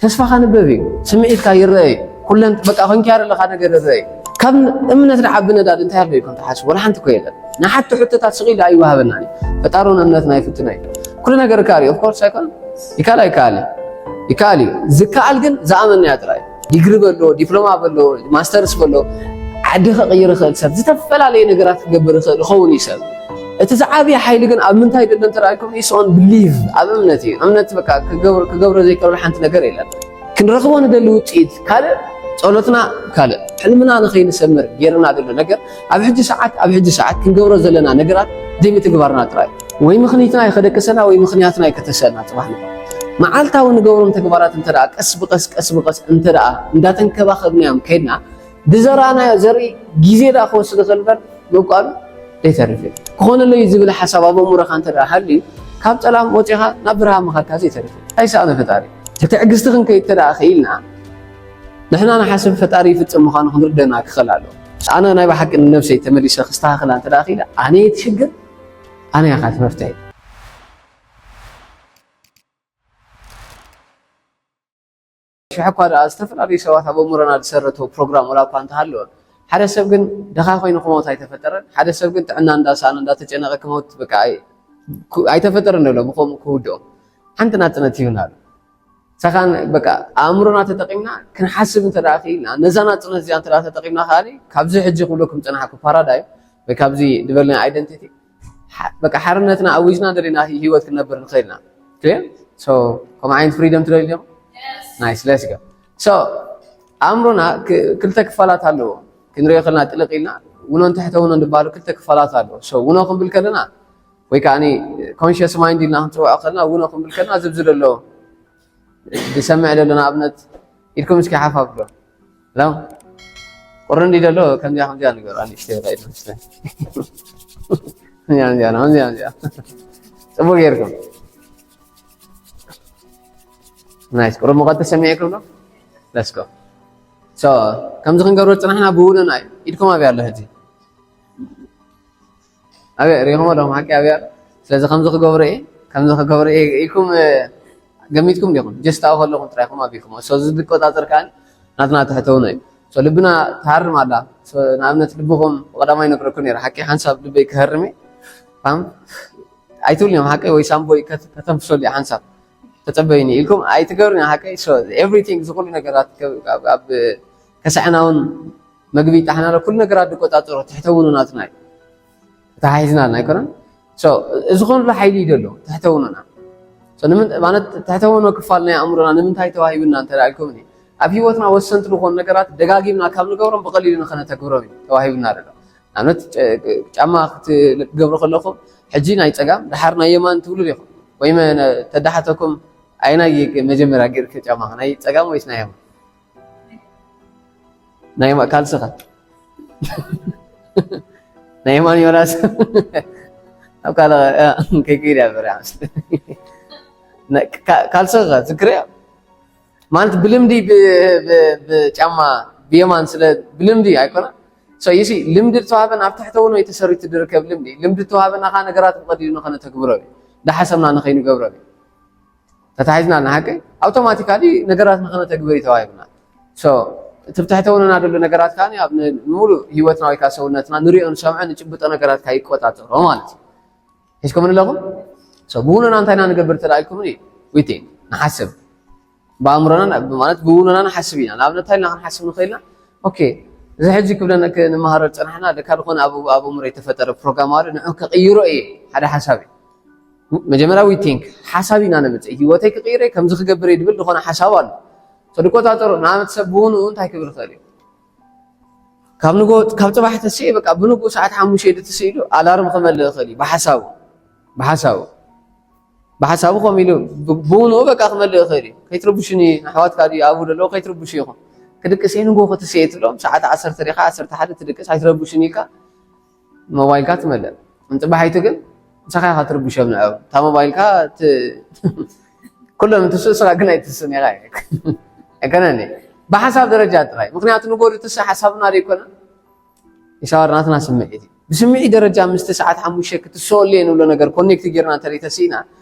ተስፋኻ ንበብ እዩ። ስምዒትካ ይረአ እዩ። ኩለን በቃ ኮንካ ዘለኻ ነገር ይረአ እዩ። ካብ እምነት ንዓቢ ነዳዲ እንታይ ኣሎ ኢልኩም ትሓስቡ? ወላ ሓንቲ እኮ የለን። ንሓቲ ሕቶታት ስቕ ኢሉ ኣይወሃበናን እዩ። ፈጣሪ እውን እምነትና ይፍትኖ እዩ። ኩሉ ነገር ይከኣል እዩ። Of course ኣይኮነን? ይከኣል ኣይከኣል እዩ? ይከኣል እዩ። ዝከኣል ግን ዝኣመንናዮ ጥራይ እዩ። ዲግሪ በሎ፣ ዲፕሎማ በሎ፣ ማስተርስ በሎ፣ ዓዲ ከቕይር ይኽእል ሰብ፣ ዝተፈላለየ ነገራት ክገብር ይኽእል ይኸውን እዩ ሰብ። እቲ ዝዓብየ ሓይሊ ግን ኣብ ምንታይ ዘሎ እንተ ደኣ ኢልኩም፣ is on belief፣ ኣብ እምነት እዩ። እምነት በቃ ክገብር-፣ ክገብሮ ዘይከኣል ሓንቲ ነገር የለን። ክንረኽቦ ንደሊ ውጽኢት ካልእ፣ ጸሎትና ካልእ፣ ሕልምና ንኸይንሰምር ጌርና ዘሎ ነገር ኣብ ሕጂ ሰዓት፣ ኣብ ሕጂ ሰዓት ክንገብሮ ዘለና ነገራት ዘይምትግባርና ጥራይ። ወይ ምኽኒትና እዩ ከደቅሰና ወይ ምኽንያትና እዩ ከተሰና ጽባሕ ንግሆ። መዓልታዊ ንገብሮም ተግባራት እንተ ደኣ ቀስ ብቐስ፣ ቀስ ብቐስ እንተ ደኣ እንዳተንከባኸብናዮም ከይድና፣ ብዘራእናዮ ዘርኢ ግዜ ደኣ ክወስድ ይኽእል እምበር ምብቃሉ ዘይተርፍ እዩ። ክኾነለይ ዝብል ሓሳብ ኣብ ኣእምሮኻ እንተ ደኣ ሃልዩ፣ ካብ ጸላም ወጺኻ ናብ ብርሃን ምኻድካ ዘይተርፍ እዩ። ኣይሰኣነ ፈጣሪ። ብትዕግስቲ ክንከይድ እንተ ደኣ ኽኢልና፣ ንሕና ንሓስብ ፈጣሪ ይፍጽም ምዃኑ ክንርደና ክኽእል ኣለዎ። ኣነ ናይ ብሓቂ ንነብሰይ ተመሊሰ ክስተኻኸላ እንተ ደኣ ኽኢለ፣ ኣነ እየ እቲ ሽግር፣ ኣነ እየ ኸኣ እቲ መፍትሒ። ሽሕ እኳ ደኣ ዝተፈላለዩ ሰባት ኣብ ኣእምሮና ዝሰረቶ ፕሮግራም ወላ እኳ እንተሃለወ፣ ሓደ ሰብ ግን ድኻ ኮይኑ ክመውት ኣይተፈጠረን። ሓደ ሰብ ግን ጥዕና እንዳሰኣነ እንዳተጨነቐ ክመውት በቃ ኣይ-፣ ኩ-፣ ኣይተፈጠረን ዘሎ ብኸምኡ ክውድኦ። ሓንቲ ናጽነት ይሁን ኣሎ። ሰኻን በቃ ኣእምሮና ተጠቒምና ክንሓስብ እንተ ደኣ ክኢልና፣ ነዛ ናጽነት እዚኣ እንተ ደኣ ተጠቒምና ከኣ ካብዚ ሕጂ ክብለኩም ዝጸናሕኩ ፓራዳይም ወይ ካብዚ ዝበልናዮ ኣይደንቲቲ ሓ-፣ በቃ ሓርነትና ኣዊጅና ደሊና ሂ-፣ ሂወት ክንነብር ንኽእል ኢና። ክሊር? ሶ፣ ከምኡ ዓይነት ፍሪደም ትደልዩ ዲኹም? ናይስ፣ ሌትስ ጎ። ሶ፣ ኣእምሮና ክ-፣ ክልተ ክፋላት ኣለዎ። ክንሪኦ ከለና ጥልቕ ኢልና፣ ውኖን ትሕተ ውኖን ዝበሃሉ ክልተ ክፋላት ኣለዎ። ሶ፣ ውኖ ክንብል ከለና፣ ወይ ከኣ ኮንሽስ ማይንድ ኢልና ክንጽውዖ ከለና፣ ውኖ ክንብል ከለና፣ ዝብዚ ዘሎ ዝሰምዕ ዘሎ ንኣብነት ኢድኩም እስኪ ሓፍ ኣብሎ። ሎ ቁሪ እንዲ ዘሎ ከምዚኣ ከምዚኣ ንገሩ፣ ኣንእሽተይ ኢላ ኢድኩም እስኪ። ከምዚኣ ከምዚኣ ከምዚኣ ከምዚኣ። ጽቡቕ ጌርኩም። ናይስ። ቁሪ ሙቐት ተሰሚዕኩም ዶ? ሌትስ ጎ። ሶ፣ ከምዚ ክንገብሮ ዝጽናሕና ብውኖና እዩ። ኢድኩም ኣበይ ኣሎ ሕጂ? ኣበይ ርኢኹሞ ዶ? ሓቂ ኣበይ ኣሎ? ስለዚ ከምዚ ክገብሮ እየ፣ ከምዚ ክገብሮ እየ ኢልኩም፣ እ፣ ገሚትኩም ዲኹም? ጀስት ኣብኡ ከለኹም ጥራይ ኢኹም ኣቢኹሞ። ሶ፣ እዚ ዝቆጻጸር ከኣ ናትና ትሕተ ውኖ እዩ። ሶ፣ ልብና ትሃርም ኣላ። ሶ፣ ንኣብነት ልብኹም ብቐዳማይ ነግረኩም ነይረ። ሓቂ ሓንሳብ ልበይ ክሃርም እየ። ፋም? ኣይትብሉን እዮም ሓቂ ወይ ሳምቦይ ከት-፣ ከተንፍሰሉ እየ ሓንሳብ። ተጸበዩኒ ኢልኩም ኣይትገብሩን እዮም ሓቂ። ሶ፣ ኤቭሪቲንግ፣ እዚ ኩሉ ነገራት ከ-፣ ኣብ፣ ኣብ ከስዐና እውን መግቢ ይጣሕና ኣሎ፣ ኩሉ ነገራት ዝቆጻጸሮ ትሕተ ውኖ ናትና እዩ። ተታሒዝና ኣለና ኣይኮነን? ሶ፣ እዚ ኩሉ ሓይሊ እዩ ዘሎ፣ ትሕተ ውኖና። ሶ፣ ንምንት-፣ ማለት ትሕተ ውኖ ክፋል ናይ ኣእምሮና ንምንታይ ተዋሂቡና እንተ ደኣ ኢልኩምኒ፣ ኣብ ህይወትና ወሰንቲ ዝኾኑ ነገራት ደጋጊምና ካብ ንገብሮም ብቐሊሉ ንኸነተግብሮም እዩ ተዋሂቡና ዘሎ። ንኣብነት፣ ጨ-፣ ጫማ ክት-፣ ክትገብሩ ከለኹም፣ ሕጂ ናይ ጸጋም፣ ደሓር ናይ የማን ትብሉ ዲኹም? ወይ መ-፣ ተዳሓተኩም፣ ኣየናይ መጀመርያ ጌርክ ጫማኻ? ናይ ጸጋም ወይስ ናይ የማን? ናይ ማ-፣ ካልስኻ? ናይ የማን ዮናስ። ኣብ ካልእ፣ እ፣ ከይከይድ እያ በሪያ። ነ-፣ ካ-፣ ካልስኻ ትዝክርያ? ማለት ብልምዲ ብ-፣ ብ-፣ ብጫማ ብየማን ስለ ብልምዲ ኣይኮነን። ሶ፣ ዩ ሲ፣ ልምዲ ዝተዋህበን ኣብ ትሕተ ውኖ እዩ ተሰሪቱ ዝርከብ ልምዲ። ልምዲ ዝተዋህበና ከኣ ነገራት ብቐሊሉ ንኸነተግብሮ እዩ። እንዳሓሰብና ንኸይንገብሮ እዩ። ተታሒዝና ኣለና፣ ሓቂ? ኣውቶማቲካሊ ነገራት ንኸነተግብር እዩ ተዋሂብና። ሶ፣ እቲ ብትሕተ ውኖና ዘሎ ነገራት ከኣ ኣብ ን-፣ ንምሉእ ህይወትና ወይ ከኣ ሰውነትና ንሪኦ፣ ንሰምዖ፣ ንጭብጦ ነገራት ከኣ ይቆጻጸሮ ማለት እዩ። ሒዝኩምኒ ኣለኹም? ሶ፣ ብውኖና እንታይ ኢና ንገብር እንተ ደኣ ኢልኩምኒ፣ we think፣ ንሓስብ። ብኣእምሮና ን-፣ ማለት ብውኖና ንሓስብ ኢና። ንኣብነት እንታይ ኢልና ክንሓስብ ንኽእል ኢና? ኦኬ፣ እዚ ሕጂ ክብለና፣ ክንመሃሮ ዝጸናሕና፣ ለካ ዝኾነ ኣብ፣ ኣብ ኣእምሮይ ዝተፈጠረ ፕሮግራም ኣሎ፣ ንዑ ክቕይሮ እየ፣ ሓደ ሓሳብ እዩ። መጀመርያ we think፣ ሓሳብ ኢና ነምጽእ። ህይወተይ ክቕይር እየ፣ ከምዚ ክገብር እየ ዝብል ዝኾነ ሓሳብ ኣሎ። ሶ፣ ዝቆጻጸሮ፣ ንኣብነት ሰብ ብውንኡ እንታይ ክብል ይኽእል እዩ? ካብ ንግሆ፣ ካብ ጽባሕ ተስኤ፣ በቃ ብንግሆ ሰዓት ሓሙሽተ ድትስእ ኢሉ ኣላርም ክመልእ ይኽእል እዩ፣ ብሓሳቡ። ብሓሳቡ። ብሓሳቡ ከምኡ ኢሉ ብ-፣ ብውንኡ በቃ ክመልእ ይኽእል እዩ። "ከይትረብሹኒ፣ ኣሕዋትካ ድዩ ኣብኡ ዘለዉ፣ ከይትረብሹ ኢኹም። ክድቅስ እየ፣ ንግሆ ክትስእ እየ" ትብሎም። ሰዓት ዓሰርተ ዲኻ፣ ዓሰርተ ሓደ ትድቅስ፣ "ኣይትረብሹኒ" ኢልካ ሞባይልካ ትመልእ። ንጽባሒቱ ግን ንስኻ ኢኻ ትርብሾም ንዕኦም። እታ ሞባይልካ ት-፣ ኩሎም እንትስኡ ንስኻ ግን ኣይትስእን ኢኻ። ኣይኮነን። ብሓሳብ ደረጃ ጥራይ። ምኽንያቱ ንግሆ ዝትስእ ሓሳብና ዶ ኣይኮነን? ይሳዋር ናትና ስምዒት እዩ። ብስምዒት ደረጃ ምስቲ ሰዓት ሓሙሽተ ክትስኦ ኣለየ ንብሎ ነገር ኮኔክት ጌርና እንተ ተሲእና፣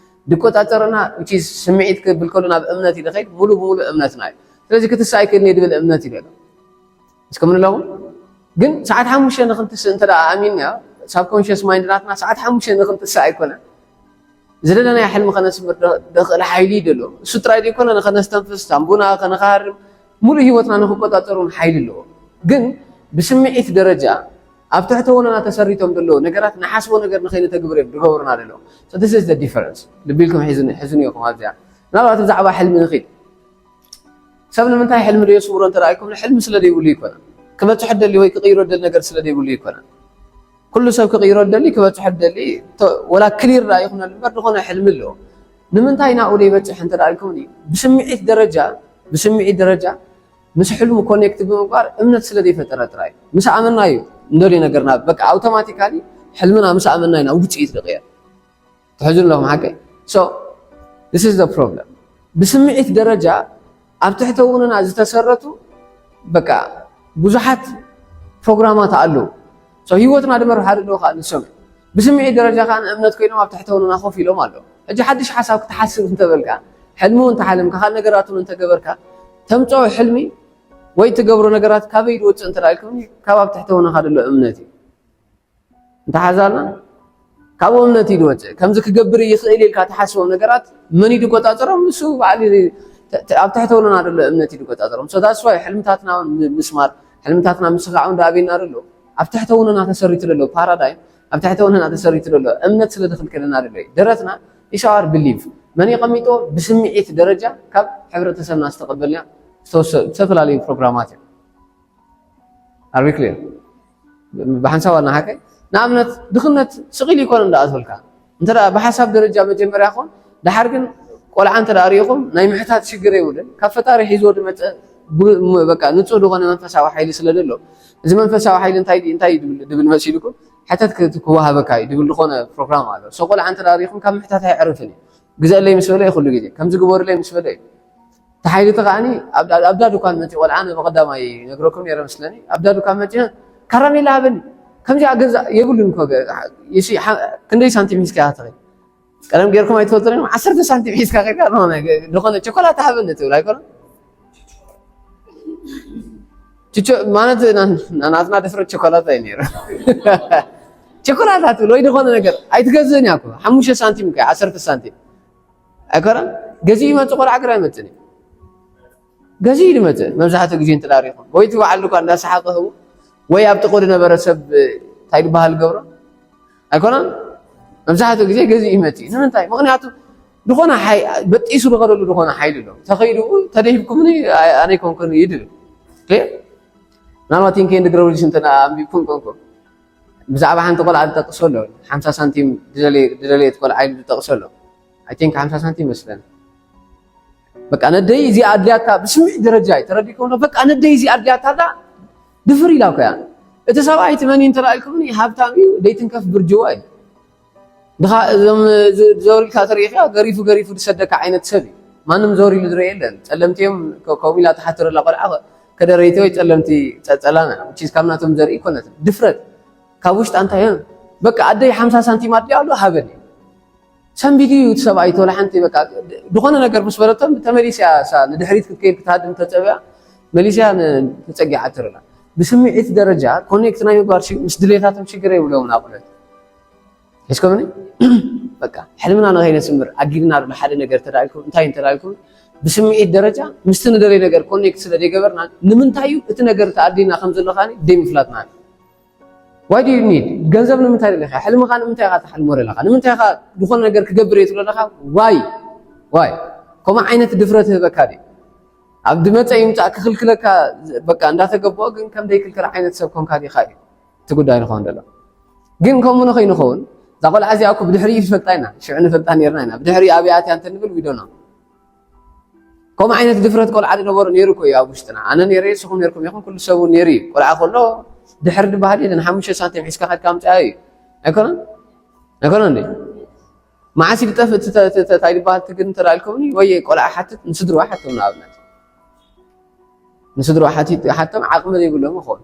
ድቆጻጸረና፣ which is ስምዒት ክብል ከሎ ናብ እምነት እዩ ዝኸይድ፣ ሙሉ ብሙሉ እምነትና እዩ። ስለዚ ክትስእ ኣይክእልን እየ ድብል እምነት እዩ ዘሎ። እስከ ምን ኣለኹም? ግን ሰዓት ሓሙሽተ ንኽንትስእ እንተ ደኣ ኣሚንና፣ ሳብኮንሽስ ማይንድ ናትና ሰዓት ሓሙሽተ ንኽንትስእ ኣይኮነን። ዝደለናዮ ሕልሚ ከነስምር ደ-፣ ደኽእል ሓይሊ እዩ ደሎ። እሱ ጥራይ ዘይኮነ ንኸነስተንፍስ፣ ሳንቡና ከነኻርም፣ ሙሉእ ህይወትና ንኽቆጻጸሩ እውን ሓይሊ ኣለዎ። ግን ብስምዒት ደረጃ ኣብ ትሕቲ ወነና ተሰሪቶም ዘለዉ ነገራት ንሓስቦ ነገር ንኸይነተግብር እዮም ዝገብሩና ዘለዉ። So this is the difference። ልቢ ኢልኩም ሕዝኒ-፣ ሕዝንዮ ኢኹም ኣብዚኣ። ምናልባት ብዛዕባ ሕልሚ ንኺድ። ሰብ ንምንታይ ሕልሚ ዶ የስምሮ እንተ ደኣ ኢልኩም፣ ሕልሚ ስለ ዘይብሉ ይኮነ። ክበጽሖ ደሊ ወይ ክቕይሮ ደሊ ነገር ስለ ዘይብሉ ይኮነ። ኩሉ ሰብ ክቕይሮ ደሊ፣ ክበጽሖ ደሊ፣ ተ-፣ ወላ ክሊር ደኣ ይኹነሉ እምበር፣ ዝኾነ ሕልሚ ኣለዎ። ንምንታይ ናብኡ ዘይበጽሕ እንተ ደኣ ኢልኩም፣ ብስምዒት ደረጃ፣ ብስምዒት ደረጃ ምስ ሕልሙ ኮኔክት ብምግባር እምነት ስለ ዘይፈጠረ ጥራይ። ምስ ኣመና እዩ እንደልዮ ነገርና፣ በቃ ኣውቶማቲካሊ ሕልምና ምስ ኣመና ኢና ውጽኢት ዝቕየር። ትሕዝኑ ኣለኹም ሓቀይ? So, this is the problem። ብስምዒት ደረጃ ኣብ ትሕተ ውንና ዝተሰረቱ በቃ ብዙሓት ፕሮግራማት ኣለዉ። So፣ ህይወትና ድመርሑ ኣለዉ ከዓ ንሶም እዮም። ብስምዒት ደረጃ ከዓ ንእምነት ኮይኖም ኣብ ትሕተ ውንና ኮፍ ኢሎም ኣለዉ። ሕጂ ሓድሽ ሓሳብ ክትሓስብ እንተበልካ፣ ሕልሚ እውን ተሓልምካ፣ ካልእ ነገራት እውን እንተገበርካ፣ ተምጽኦ ሕልሚ ወይ ትገብሮ ነገራት ካበይ ዝወጽእ እንተ ደኣ ኢልኩምኒ፣ ካብ ኣብ ትሕተ ውንኻ ዘሎ እምነት እዩ። እንተሓዛልና፣ ካብኡ እምነት እዩ ዝወጽእ። ከምዚ ክገብር ይኽእል ኢልካ ትሓስቦም ነገራት መን እዩ ዝቆጻጸሮም? ንሱ ባዕሉ ተ-፣ ተ-፣ ኣብ ትሕተ ውንና ዘሎ እምነት እዩ ዝቆጻጸሮም። So that's why ሕልምታትና እውን ም-፣ ምስማር፣ ሕልምታትና ምስኻዕ እውን ደኣ ኣበየና ዘሎ? ኣብ ትሕተ ውንና ተሰሪቱ ዘሎ ፓራዳይም፣ ኣብ ትሕተ ውንና ተሰሪቱ ዘሎ እምነት ስለ ዝኽልክለና ዘሎ እዩ። ደረትና is our belief። መን የቐሚጦ? ብስምዒት ደረጃ ካብ ሕብረተሰብና ዝተቐበልናዮ ዝተወሰ-፣ ዝተፈላለዩ ፕሮግራማት እዮም። Are we clear? ብሓንሳብ ኣና ሓቀይ። ንኣብነት፣ ድኽነት ስቕ ኢሉ ይኮነ እንዳኣትወልካ። እንተ ደኣ ብሓሳብ ደረጃ መጀመርያ ኾን፣ ደሓር ግን ቆልዓ እንተ ደኣ ርኢኹም፣ ናይ ምሕታት ሽግር የብሉን። ካብ ፈጣሪ ሒዝዎ ዝመጸ ብ-፣ ም-፣ በቃ ንጹህ ዝኾነ መንፈሳዊ ሓይሊ ስለ ዘሎ፣ እዚ መንፈሳዊ ሓይሊ እንታይ ድዩ፣ እንታይ ድብል፣ ድብል መሲልኩም፣ ሕተት ክ-፣ ክወሃበካ እዩ ድብል ዝኾነ ፕሮግራም ኣሎ። So ቆልዓ እንተ ደኣ ርኢኹም፣ ካብ ምሕታት ኣይዕርፍን እዩ። ግዘእለይ ምስ በለ እዩ ኩሉ ግዜ፣ ከምዚ ግበሩለይ ምስ በለ እዩ። እቲ ሓይሊ እቲ ከኣኒ ኣብ፣ ኣብ፣ ኣብዳ ድኳን መጺኡ፣ ቆልዓ ኣነ ብቐዳማይ ነግረኩም ነይረ መስለኒ። ኣብዳ ድኳን መጺኡ፣ "ካራሜላ ሃበኒ፣ ከምዚኣ ገዛ የብሉን እኮ ገ-፣ ይሲ፣ ሓ-፣ ክንደይ ሳንቲም ሒዝካ ኢኻ ትኸይድ?" ቀደም ጌርኩም ኣይትፈልጡን ኢኹም፣ "ዓሰርተ ሳንቲም ሒዝካ ከይድካ ዝኾነ ገ-፣ ዝኾነ ቸኮላታ ሃበኒ" ትብል ኣይኮነን? ችቾ-፣ ማለት ና-፣ ና-፣ ናትና ድፍረት ቸኮላታ እዩ ነይሩ። ቸኮላታ ትብል ወይ ዝኾነ ነገር ኣይትገዝእን እያ እኮ፣ ሓሙሽተ ሳንቲም እኮ እያ፣ ዓሰርተ ሳንቲም። ኣይኮነን? ገዚኡ ይመጽእ፣ ቆልዓ ግራ ኣይመጽእን እዩ። ገዚኡ ይመጽእ፣ መብዛሕትኡ ግዜ እንተ ዳሪኹም። ወይ እቲ በዓል ድኳን እንዳሰሓቐ ህቡ፣ ወይ ኣብ ጥቕኡ ዝነበረ ሰብ፣ እንታይ ዝበሃል ገብሮ? ኣይኮነን? መብዛሕትኡ ግዜ ገዚኡ ይመጽእ። ንምንታይ? ምኽንያቱ፣ ዝኾነ ሓይ-፣ በጢሱ ዝኸደሉ ዝኾነ ሓይሊ ኣሎ። ተኸይዱ፣ ተደሂብኩምኒ፣ ኣይ-፣ ኣነ ኣይኮንኩን ይድል። ኦኬ? ምናልባት ቲንክ ኤንድ ግሎሪስ እንተ ኣንቢብኩም ኮንኩም። ብዛዕባ ሓንቲ ቆልዓ ዝጠቅሶ ኣሎ። ሓምሳ ሳንቲም ዝደለየ-፣ ዝደለየት ቆልዓ ኢሉ ዝጠቅሶ ኣሎ። ኣይ ቲንክ ሓምሳ ሳንቲም ይመስለኒ። በቃ ነደይ እዚኣ ኣድልያታ ብስምዒት ደረጃ እዩ ተረዲእኩም ዶ? በቃ ነደይ እዚኣ ኣድልያታ ዳ ድፍር ኢላ እኮ እያ። እቲ ሰብኣይ እቲ መን እዩ እንተ ኢልኩምኒ ሃብታም እዩ፣ ደይትንከፍ ብርጅዋ እዩ። ድኻ እዞም ዝ-፣ ዘውሪልካ ተሪኢኻ ገሪፉ ገሪፉ ዝሰደካ ዓይነት ሰብ እዩ። ማንም ዘውር ኢሉ ዝረአ የለን። ጸለምቲ እዮም ከ-፣ ከምኡ ኢላ ትሓትረላ ቆልዓ ከ-፣ ከደረይቲ ወይ ጸለምቲ ጸ-፣ ጸላም እያ። Which is ካብ ናቶም ዘርኢ ኣይኮነትን። ድፍረት። ካብ ውሽጣ እንታይ እዮም? በቃ ኣደይ ሓምሳ ሳንቲም ኣድልያ ኣሎ ሃበኒ። ሰንቢዱ እዩ እቲ ሰብኣይ፣ ተወላ ሓንቲ በቃ ዝኾነ ነገር ምስ በለቶም ተመሊስ እያ እሳ ንድሕሪት ክትከይድ ክትሃድም ተጸብያ መሊስያ ን-፣ ተጸጊዓ ትርላ። ብስምዒት ደረጃ ኮኔክት ናይ ምግባር ሽ-፣ ምስ ድሌታቶም ሽግር የብለውን ኣቑሑት። ሒዝኩምኒ? በቃ ሕልምና ንኸይነስምር ኣጊድና ድማ ሓደ ነገር ተዳልኩም፣ እንታይ እንተዳልኩም ብስምዒት ደረጃ ምስቲ ንደለይ ነገር ኮኔክት ስለ ዘይገበርና ንምንታይ እዩ እቲ ነገር ተኣዲና ከም ዘሎ ከኣኒ ደይ ምፍላጥና። Why do you need? ገንዘብ ንምንታይ ደለኻ? ሕልምኻ ንምንታይ ኢኻ ትሓልሞ ዘለኻ? ንምንታይ ኢኻ ዝኾነ ነገር ክገብር እየ ትብሎ ዘለኻ? ዋይ? ዋይ? ከምኡ ዓይነት ድፍረት ይህበካ ድዩ? ኣብ ድመጸ ይምጻእ ክኽልክለካ በቃ እንዳተገበኦ ግን ከም ደይክልከል ዓይነት ሰብ ኮንካ ዲኻ እዩ እቲ ጉዳይ ንኸውን ዘሎ። ግን ከምኡ ንኸይንኸውን እዛ ቆልዓ እዚኣ እኮ ብድሕሪኡ ይፈልጣ ኢና፣ ሽዑ ንፈልጣ ነይርና ኢና። ብድሕሪኡ ኣበይ ኣትያ እንተንብል we don't know። ከምኡ ዓይነት ድፍረት ቆልዓ ዝነበሮ ነይሩ እኮ እዩ ኣብ ውሽጥና። ኣነ ነይረ፣ ንስኹም ነይርኩም ኢኹም፣ ኩሉ ሰብ እውን ነይሩ እዩ። ቆልዓ ከሎ ድሕሪ ዝበሃል የለን። ሓሙሽተ ሳንቲም ሒዝካ ከድካ ኣምጽኣዮ እዩ። ኣይኮነን? ኣይኮነን እንዴ? መዓስ እዩ ዝጠፍእ እቲ ተ-፣ ተ-፣ ተ-፣ እንታይ ዝበሃል ትግል እንተ ደኣ ኢልኩምኒ፣ ወይ ቆልዓ ሓትት፣ ንስድርዋ ሓቶም ንኣብነት። ንስድርዋ ሓቲ-፣ ሓቶም ዓቕሚ ዘይብሎም ይኸውን።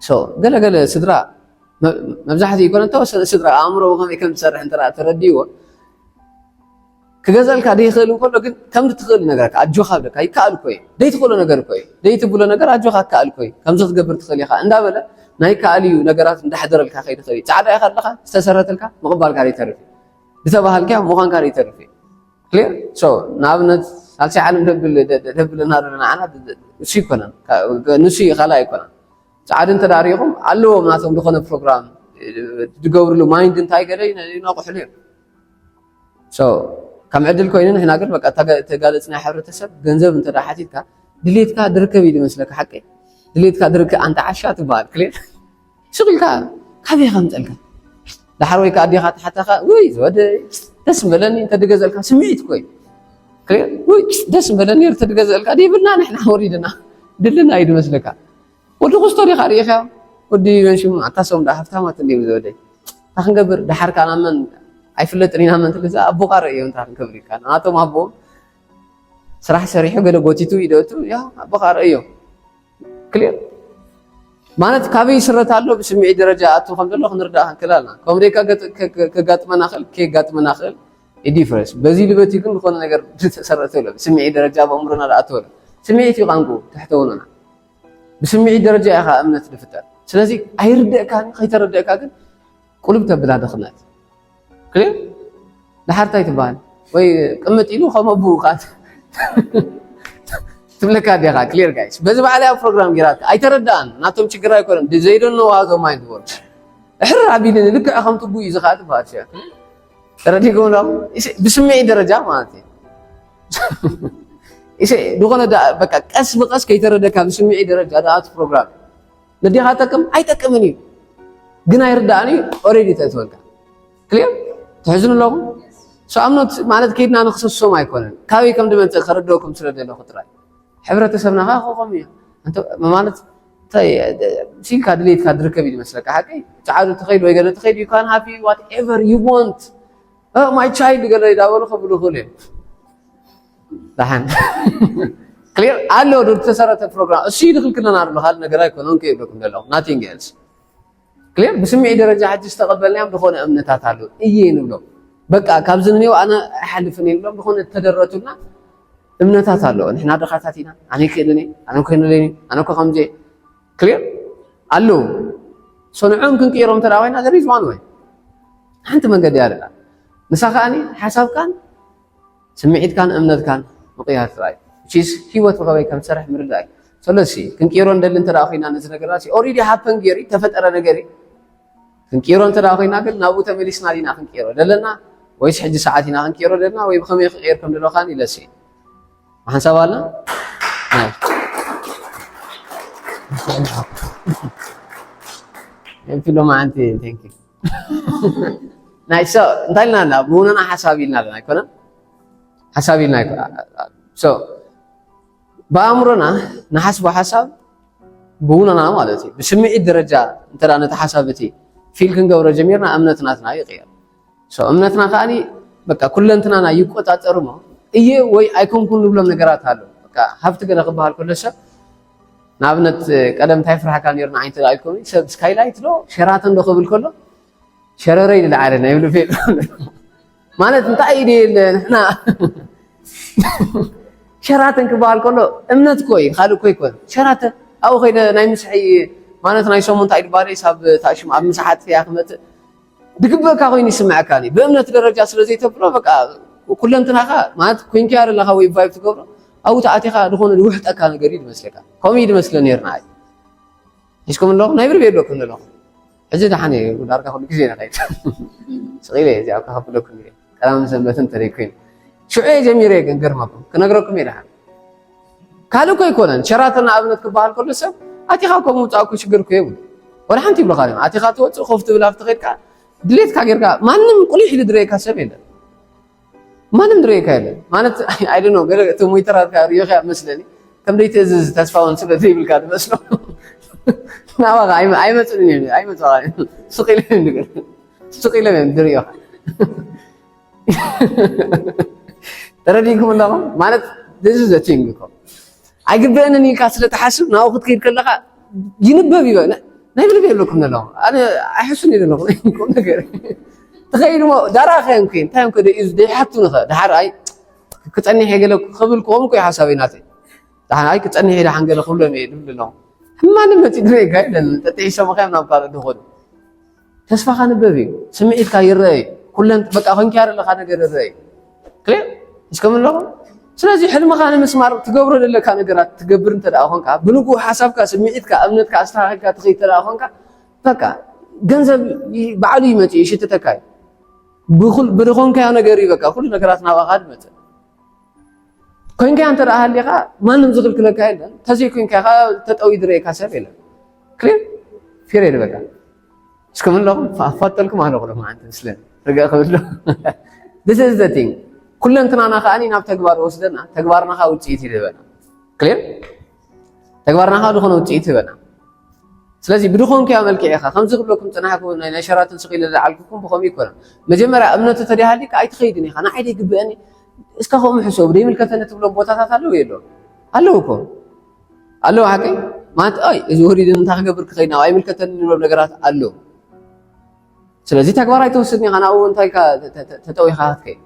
So፣ ገለ ገለ ስድራ፣ መ-፣ መብዛሕትኡ ይኮነ፣ እንተወሰነ ስድራ ኣእምሮ ብኸመይ ከም ዝሰርሕ እንተ ደኣ ተረዲእዎ፣ ክገዘልካ ደይክእል እንከሎ ግን ከም ትኽእል ነገርካ ኣጆኻ ብለካ ይከኣል እኮ እዩ። ደይትኽእሎ ነገር እኮ እዩ። ደይትብሎ ነገር ኣጆኻ ክከኣል እኮ እዩ። ከምዚ ክትገብር ትኽእል ኢኻ እንዳበለ ናይ ከኣል እዩ ነገራት እንዳሕደረልካ ከይድ ይኽእል እዩ። ጻዕዳ ኢኻ ኣለኻ ዝተሰረተልካ ምቕባልካ ደይተርፍ እዩ። ዝተባሃልካ ምዃንካ ደይተርፍ እዩ። ክሊር ሶ ንኣብነት ሳልሳይ ዓለም ደብል ደብልና ዘለና ዓና እሱ ይኮነን ንሱ እዩ ካልእ ኣይኮነን። ጻዕዲ እንተ ዳሪኹም ኣለዎም ናቶም ዝኾነ ፕሮግራም ዝገብርሉ ማይንድ እንታይ ገለ ይነቑሕሉ እዮም። ከም ዕድል ኮይኑ ንሕና ግን በቃ ተጋለጽ ናይ ሕብረተሰብ ገንዘብ እንተ ሓቲትካ ድሌትካ ድርከብ እዩ ዝመስለካ ሓቂ ድሌትካ ድርከ ኣንተ ዓሻ ትበሃል ክሌር ስቕ ኢልካ ካበይ ከምፀልካ ዳሓር ወይ ከዓ ኣዴኻ ተሓታኻ ወይ ዝወደ ደስ በለኒ እንተ ድገዘልካ ስምዒት ኮይ ደስ በለኒ እንተ ድገዘልካ ደይብልና ንሕና ወሪድና ድልና እዩ ዝመስለካ ወዲ ኩስቶ ዲኻ ርኢኻ ወዲ መንሽሙ ኣታ ሰም ዳ ሃብታማት እንዲም ዝወደይ እንታይ ክንገብር ደሓር ካና መን ኣይፍለጥን ኢና መን ትልዛ ኣቦኻ ርእዮ እንታይ ክንገብር ኢልካ ናቶም ኣቦ ስራሕ ሰሪሑ ገለ ጎቲቱ ይደቱ ያ ኣቦኻ ርእዮ ክሊር ማለት ካበይ ይስረት ኣሎ ብስምዒት ደረጃ ኣቱ ከም ዘሎ ክንርዳእ ክንክእል ኣለና ከም ደይካ ከጋጥመና ክእል ከጋጥመና ክእል ዲፍረንስ በዚ ልበቲ ግን ዝኾነ ነገር ዝተሰረተ ኣሎ ብስምዒት ደረጃ በእምሮና ኣተወለ ስምዒት እዩ ቋንቁ ትሕተውኖና ብስምዒት ደረጃ ኢኻ እምነት ዝፍጠር ስለዚ ኣይርደእካን ከይተረደእካ ግን ቁልብ ተብላ ድኽነት ክሊር ድሓር እንታይ ትበሃል ወይ ቅምጥ ኢሉ ከም ኣቡኡ ከዓ ትብለካ ዲኻ ክሊር ጋይስ በዚ በዓል ኣብ ፕሮግራም ጌራትካ ኣይተረዳኣን ናቶም ችግር ኣይኮነን they don't know how the mind works ድሕር ኣቢልኒ ልክዕ ከምቲ ቡይ ዝኸዓ ትበሃል ተረዲእኩም ዶ ብስምዒት ደረጃ ማለት እዩ ዝኾነ በቃ ቀስ ብቀስ ከይተረደካ ብስምዒት ደረጃ ደኣ እቲ ፕሮግራም ነዴኻ ጠቅም ኣይጠቅምን እዩ ግን ኣይርዳእን እዩ ኦሬዲ ተእትወልካ ክሊር ትሕዝኑ ኣለኹም ሰኣምኖት ማለት ከይድና ንክሰሶም ኣይኮነን ካበይ ከም ድመፅእ ከረድኦኩም ስለ ዘለኹ ጥራይ ሕብረተሰብና ከዓ ከኸም እዩ ማለት ሲልካ ድሌትካ ድርከብ እዩ ዝመስለካ ሓቂ ጫዓዱ ትኸይድ ወይ ገለ ትኸይድ you can have whatever you want my child ገለ ይዳበሉ ከብሉ ክእሉ እዮም ደሓን ክሊር ኣሎ ዶ ዝተሰረተ ፕሮግራም እሱ ይድክልክለና ኣሎ ካልእ ነገር ኣይኮነን ከይብለኩም ዘለኹ nothing else ክሊር ብስምዒት ደረጃ ሕጂ ዝተቐበልናዮም ዝኾነ እምነታት ኣሎ እየ ንብሎ በቃ ካብዚ ንኔው ኣነ ኣይሓልፍን እየ ንብሎም ዝኾነ እተደረቱልና እምነታት ኣሎ ንሕና ድኻታት ኢና ኣነ ይክእልን እየ ኣነ ኮይኑለኒ ኣነ ኮ ከምዚ ክሊር ኣለዉ ሶ ንዕኦም ክንቅይሮም እንተ ኮይና ዘሪዝ ዋን ወይ ሓንቲ መንገዲ እያ ደላ ንሳ ከዓኒ ሓሳብካን ስምዒትካን እምነትካን ምቕያር ጥራይ ቺስ ህይወት ብኸመይ ከም ዝሰርሕ ምርዳእ እዩ ሰለሲ ክንቅይሮ እንደሊ እንተ ኮይና ነዚ ነገራት ኦሬዲ ሃፐን ገይሩ ተፈጠረ ነገር እዩ ክንቅይሮ እንተ ኮይና ግን ናብኡ ተመሊስና ዲና ክንቅይሮ ዘለና ወይስ ሕጂ ሰዓት ኢና ክንቅይሮ ዘለና ወይ ብኸመይ ክቅየር ከም ዘለዎ ካን ይለሲ ሓንሳብ ኣላ ፊሎ ማዓንቲ ቴንክ ናይ ሶ እንታይ ኢልና ኣለና ብውነና ሓሳብ ኢልና ኣለና ኣይኮነን ሓሳብ ኢልና ኣይኮነ ብኣእምሮና ንሓስቦ ሓሳብ ብውነና ማለት እዩ ብስምዒት ደረጃ እንተ ነቲ ሓሳብ እቲ ፊል ክንገብሮ ጀሚርና እምነት ናትና ይቕየር እምነትና ከዓኒ በቃ ኩለንትናና ይቆፃፀሩ ሞ እየ ወይ ኣይኮንኩን ንብሎም ነገራት ኣሎ በቃ ሃብቲ ገለ ክበሃል ከሎ ሰብ ንኣብነት ቀደም እንታይ ፍርሃካ ነይሩ ንዓይ እንተ ኢልኩም ሰብ ስካይላይት ዶ ሸራተን ዶ ክብል ከሎ ሸረረ ይልዓለ ናይ ብሉ ፌል ማለት እንታይ ኢደ የለ ንሕና ሸራተን ክበሃል ከሎ እምነት እኮ እዩ ካልእ እኮ ይኮን ሸራተን ኣብኡ ከይደ ናይ ምስሐይ ማለት ናይ ሰሙን እንታይ ድባለ ሳብ ታሽም ኣብ ምሳሓት እያ ክመፅእ ድግበእካ ኮይኑ ይስምዐካ ብእምነት ደረጃ ስለ ዘይተብሎ በቃ ኩለንትናኻ ማለት ኮይንካ ያደለኻ ወይ ቫይብ ትገብሮ ኣብኡ ተኣቲኻ ዝኾነ ዝውሕጠካ ነገር እዩ ዝመስለካ ከምኡ እዩ ዝመስለ ነይርና ኣይ ሒዝኩም ኣለኹም ናይ ብርብ የለኩም ዘለኹም ሕጂ ደሓን እዩ ዳርጋ ኩሉ ግዜ ንኸይድ ስቕ ኢለ እዚኣ ከኸብለኩም ኢለ ቀዳምን ሰንበትን ተለይ ኮይኑ ሽዑ እየ ጀሚረ ግን ገርመኩም ክነግረኩም እየ ደሓን ካልእ እኮ ኣይኮነን ሸራተን ኣብነት ክበሃል ከሎ ሰብ ኣቲኻ እኮ ምውፃእ እኮ ሽግር እኮ የብሉ ወላ ሓንቲ ይብሉኻ እዮም ኣቲኻ ትወፅእ ኮፍ ትብል ኣብቲ ከድካ ድሌትካ ጌርካ ማንም ቁሊሕ ኢሉ ድረየካ ሰብ የለን ማንም ድረየካ የለን ማለት ኣይደ ገለ እቲ ሞይተራትካ ሪዮካ መስለኒ ከም ደይትእዝዝ ተስፋውን ስለ ዘይብልካ ትመስሎ ናባኻ ኣይመፅእን እዮም ኣይመፅኻ ስቕ ኢለ ስቕ ኢሎም እዮም ድርእዮኻ ተረዲእኩም ኣለኹም ማለት this is the thing እኮ ኣይግበአንን ኢልካ ስለ ትሓስብ ናብኡ ክትከይድ ከለካ ይንበብ እዩ ናይ ብልብ የለኩም ዘለኹ ኣነ ኣይሕሱን እዩ ዘለኹ ቁም ነገር ትኸይድ ሞ ዳራ ከየንኩ እንታይ እንኮ ደዩ ዘይሓቱ ንኸ ድሓር ኣይ ክጸኒሕ እየ ገለ ክብል ክኸውን እኮ እዩ ሓሳበይ ናተይ። ደሓን ኣይ ክጸኒሕ እየ ደሓን ገለ ክብሎም እየ ዝብል ኣለኹ። ማንም መጺኡ ድረየካ የለን። ጠጥዒሶም ከ ናብ ካልእ ድኾኑ። ተስፋኻ ንበብ እዩ። ስምዒትካ ይረአ እዩ። ኩለን በቃ ኮንካ ዘለኻ ነገር ይረአ እዩ። ክሊር? እስከ ምን ኣለኹም? ስለዚ ሕልምኻ ንምስማር ትገብሮ ዘለካ ነገራት ትገብር እንተ ደኣ ኾንካ፣ ብንግኡ ሓሳብካ፣ ስምዒትካ፣ እምነትካ ኣስተኻኺልካ ትኸይድ እንተ ደኣ ኾንካ፣ በቃ ገንዘብ ይ-፣ ባዕሉ ይመጽእ፣ ይሽትተካ እዩ። ብኹል-፣ ብድኾንካዮ ነገር እዩ በቃ ኩሉ ነገራት ናባኻ ዝመጽእ። ኮንካ እንተ ደኣ ሃሊኻ ማንም ዝኽልክለካ የለን። ተዘይኮንካ ኸኣ ተጠውዩ ዝርእየካ ሰብ የለን። ክሊር? ፒሪየድ በቃ። እስከ ምን ኣለኹም? ፋ-፣ ፋጠልኩም ኣለኹ ሎማዓንቲ ምስለን። ርግእ ክብል ዶ? This is the thing። ኩለንትናና ከኣ ናብ ተግባር ወስደና፣ ተግባርና ከኣ ውጽኢት ይህበና። ክሊር? ተግባርና ከኣ ዝኾነ ውጽኢት ይህበና። ስለዚ ብድኾንካዮ መልክዕ ኢኻ። ከምዚ ክብለኩም ጽናሕኩ ናይ፣ ናይ ሸራተን ስቕ ኢለ ዝለዓልኩኩም ብኸምኡ ይኮነን። መጀመርያ እምነት እንተ ደይሃልዩካ ኣይትኸይድን ኢኻ። ንዓይ ደይግብአኒ፣ እስካ ከምኡ ሕሰቡ። ደይምልከተኒ ትብሎም ቦታታት ኣለዉ የለዉን? ኣለዉ እኮ። ኣለዉ ሓቀይ? ማለት፣ ኣይ፣ እዚ ወሪድን እንታይ ክገብር ክኸይድ ናብ ኣይምልከተኒ ንብሎም ነገራት ኣለዉ። ስለዚ ተግባር ኣይትወስድን ኢኻ። ናብኡ እንታይ ኢልካ ተ-፣ ተ-፣ ተ-፣ ተጠዊኻ ክትከይድ?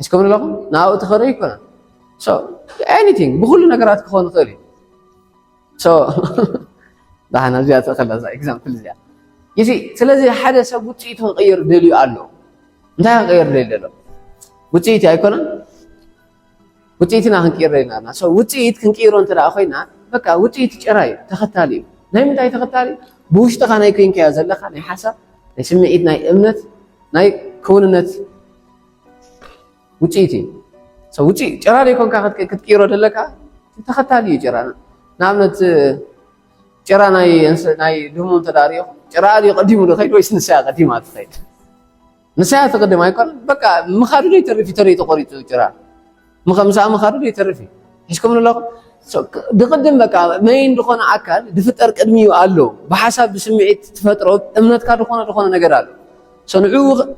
ሒዝኩም ኣለኹም? ናብኡ ትኸዶ ኣይኮነን። So፣ anything፣ ብኹሉ ነገራት ክኸውን ይኽእል እዩ። So፣ ደሓን ኣብዚኣ ትእኸላ እዛ ኤግዛምፕል እዚኣ። You see፣ ስለዚ ሓደ ሰብ ውጽኢቱ ክቕይር ደልዩ ኣሎ። እንታይ ክቕይር ደልዩ ዘሎ? ውጽኢት ኣይኮነን? ውጽኢትና ክንቅይር ደሊና ኢና። So፣ ውጽኢት ክንቅይሮ እንተ ደኣ ኮይና፣ በቃ ውጽኢት ጭራ እዩ፣ ተኸታሊ እዩ። ናይ ምንታይ ተኸታሊ? ብውሽጥኻ ናይ ኮይንካዮ ዘለኻ ናይ ሓሳብ፣ ናይ ስምዒት፣ ናይ እምነት፣ ናይ ክውንነት ውጽኢት እዩ። So፣ ውጽኢ-፣ ጭራ ዘይኮንካ ክትቅ-፣ ክትቅይሮ ደለካ፣ ተኸታሊ እዩ ጭራ። ንኣብነት፣ ጭራ ናይ እንስ-፣ ናይ ድሙ እንተ ደኣ ሪኢኹም፣ ጭራ ድዩ ቀዲሙ ዝኸይድ ወይስ ንሳ እያ ቀዲማ ትኸይድ? ንሳ እያ ትቕድም ኣይኮነን? በቃ ምኻዱ ዘይተርፍ እዩ፣ ተለይ ተቖሪጹ ጭራ። ምኸ-፣ ምሳኣ ምኻዱ ዘይተርፍ እዩ። ሒዝኩም ኣለኹም? So፣ ክ-፣ ድቕድም በቃ መይን ዝኾነ ኣካል ድፍጠር ቅድሚኡ ኣሎ። ብሓሳብ ብስምዒት ትፈጥሮ እምነትካ ዝኾነ ዝኾነ ነገር ኣሎ። So፣ ንዕኡ ኽ-፣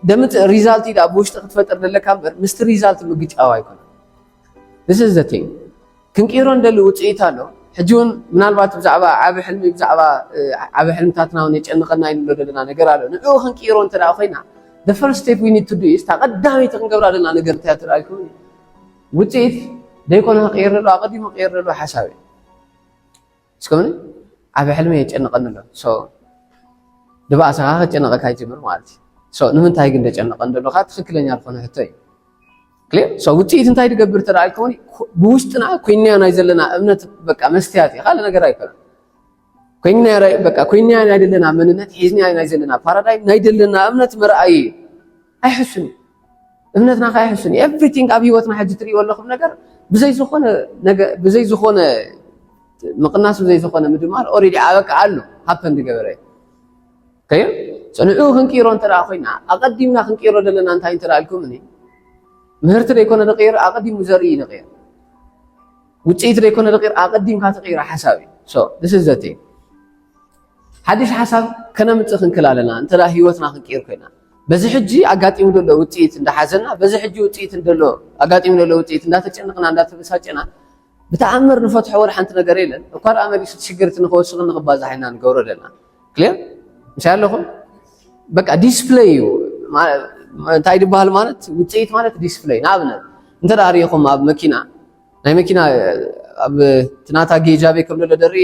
ደምጽእ ሪዛልት እዩ ደኣ ብውሽጢ ክትፈጥር ዘለካ እምበር፣ ምስቲ ሪዛልት ምግጫው ኣይኮነን። This is the thing። ክንቅይሮ እንደሊ ውጽኢት ኣሎ። ሕጂ እውን ምናልባት ብዛዕባ ዓቢ ሕልሚ፣ ብዛዕባ፣ እ፣ ዓቢ ሕልምታትና እውን የጨንቐና እዩ ንብሎ ዘለና ነገር ኣሎ። ንዕኡ ክንቅይሮ እንተ ደኣ ኮይና፣ the first step we need to do is፣ እታ ቀዳመይቲ ክንገብራ ዘለና ነገር እንታይ እያ ትረኣልኩም? ውጽኢት ደይኮነ ክቕየር ዘለዎ፣ ኣቐዲሙ ክቕየር ዘለዎ ሓሳብ እዩ። እስከ ምን ዓቢ ሕልሚ የጨንቐኒ ኣሎ። So፣ ድባእሰኻ ከጨንቐካ ይጅምር ማለት እዩ። So፣ ንምንታይ ግን ደጨንቐን ደሎኻ ትኽክለኛ ዝኾነ ሕቶ እዩ። ክሊር? So፣ ውጽኢት እንታይ ትገብር ተደኣ ኢልኩምኒ፣ ኩ-፣ ብውሽጥና ኮይንናዮ ናይ ዘለና እምነት በቃ መስትያት እዩ፣ ካልእ ነገር ኣይኮነን። ኮይንናዮ ራይ-፣ በቃ ኮይንናዮ ናይ ዘለና መንነት፣ ሒዝናዮ ናይ ዘለና ፓራዳይም፣ ናይ ዘለና እምነት መርኣዪ እዩ። ኣይሕሱን እዩ። እምነትና ከኣ ኣይሕሱን እዩ። ኤቭሪቲንግ ኣብ ህይወትና ሕጂ ትርእይዎ ኣለኹም ነገር ብዘይ ዝኾነ ነገ-፣ ብዘይ ዝኾነ ምቕናስ፣ ብዘይ ዝኾነ ምድማር ኦሬዲ ኣበቃ ኣሎ፣ ሃፐን ዝገበረ እዩ። ከዩ ጽንዑ ክንቅይሮ እንተ ደኣ ኮይና፣ ኣቐዲምና ክንቅይሮ ዘለና እንታይ እንተ ደኣ ኢልኩምኒ፣ ምህርቲ ደይኮነ ዝቕይር፣ ኣቐዲሙ ዘርኢ እዩ ዝቕይር። ውጽኢት ደይኮነ ዝቕይር፣ ኣቐዲምካ ትቕይሮ ሓሳብ እዩ። So፣ this is the thing። ሓድሽ ሓሳብ ከነምጽእ ክንክል ኣለና፣ እንተ ደኣ ህይወትና ክንቅይር ኮይና። በዚ ሕጂ ኣጋጢሙ ዘሎ ውጽኢት እንዳሓዘና፣ በዚ ሕጂ ውጽኢት እንደሎ፣ ኣጋጢሙ ዘሎ ውጽኢት እንዳተጨነቕና፣ እንዳተበሳጨና፣ ብተኣምር ንፈትሖ ወላ ሓንቲ ነገር የለን። እኳ ደኣ መሊሱ እቲ ሽግር እቲ ንኸወስኽን ንኽባዛሕ ኢና ንገብሮ ዘለና። ክሊር? ምሳይ ኣለኹም? በቃ ዲስፕለይ እዩ። ማ-፣ እንታይ ዝበሃል ማለት፣ ውጽኢት ማለት ዲስፕለይ። ንኣብነት፣ እንተ ደኣ ርኢኹም ኣብ መኪና፣ ናይ መኪና ኣብ እቲ ናታ ጌጃ ቤት ከም ዘሎ ደርኢ፣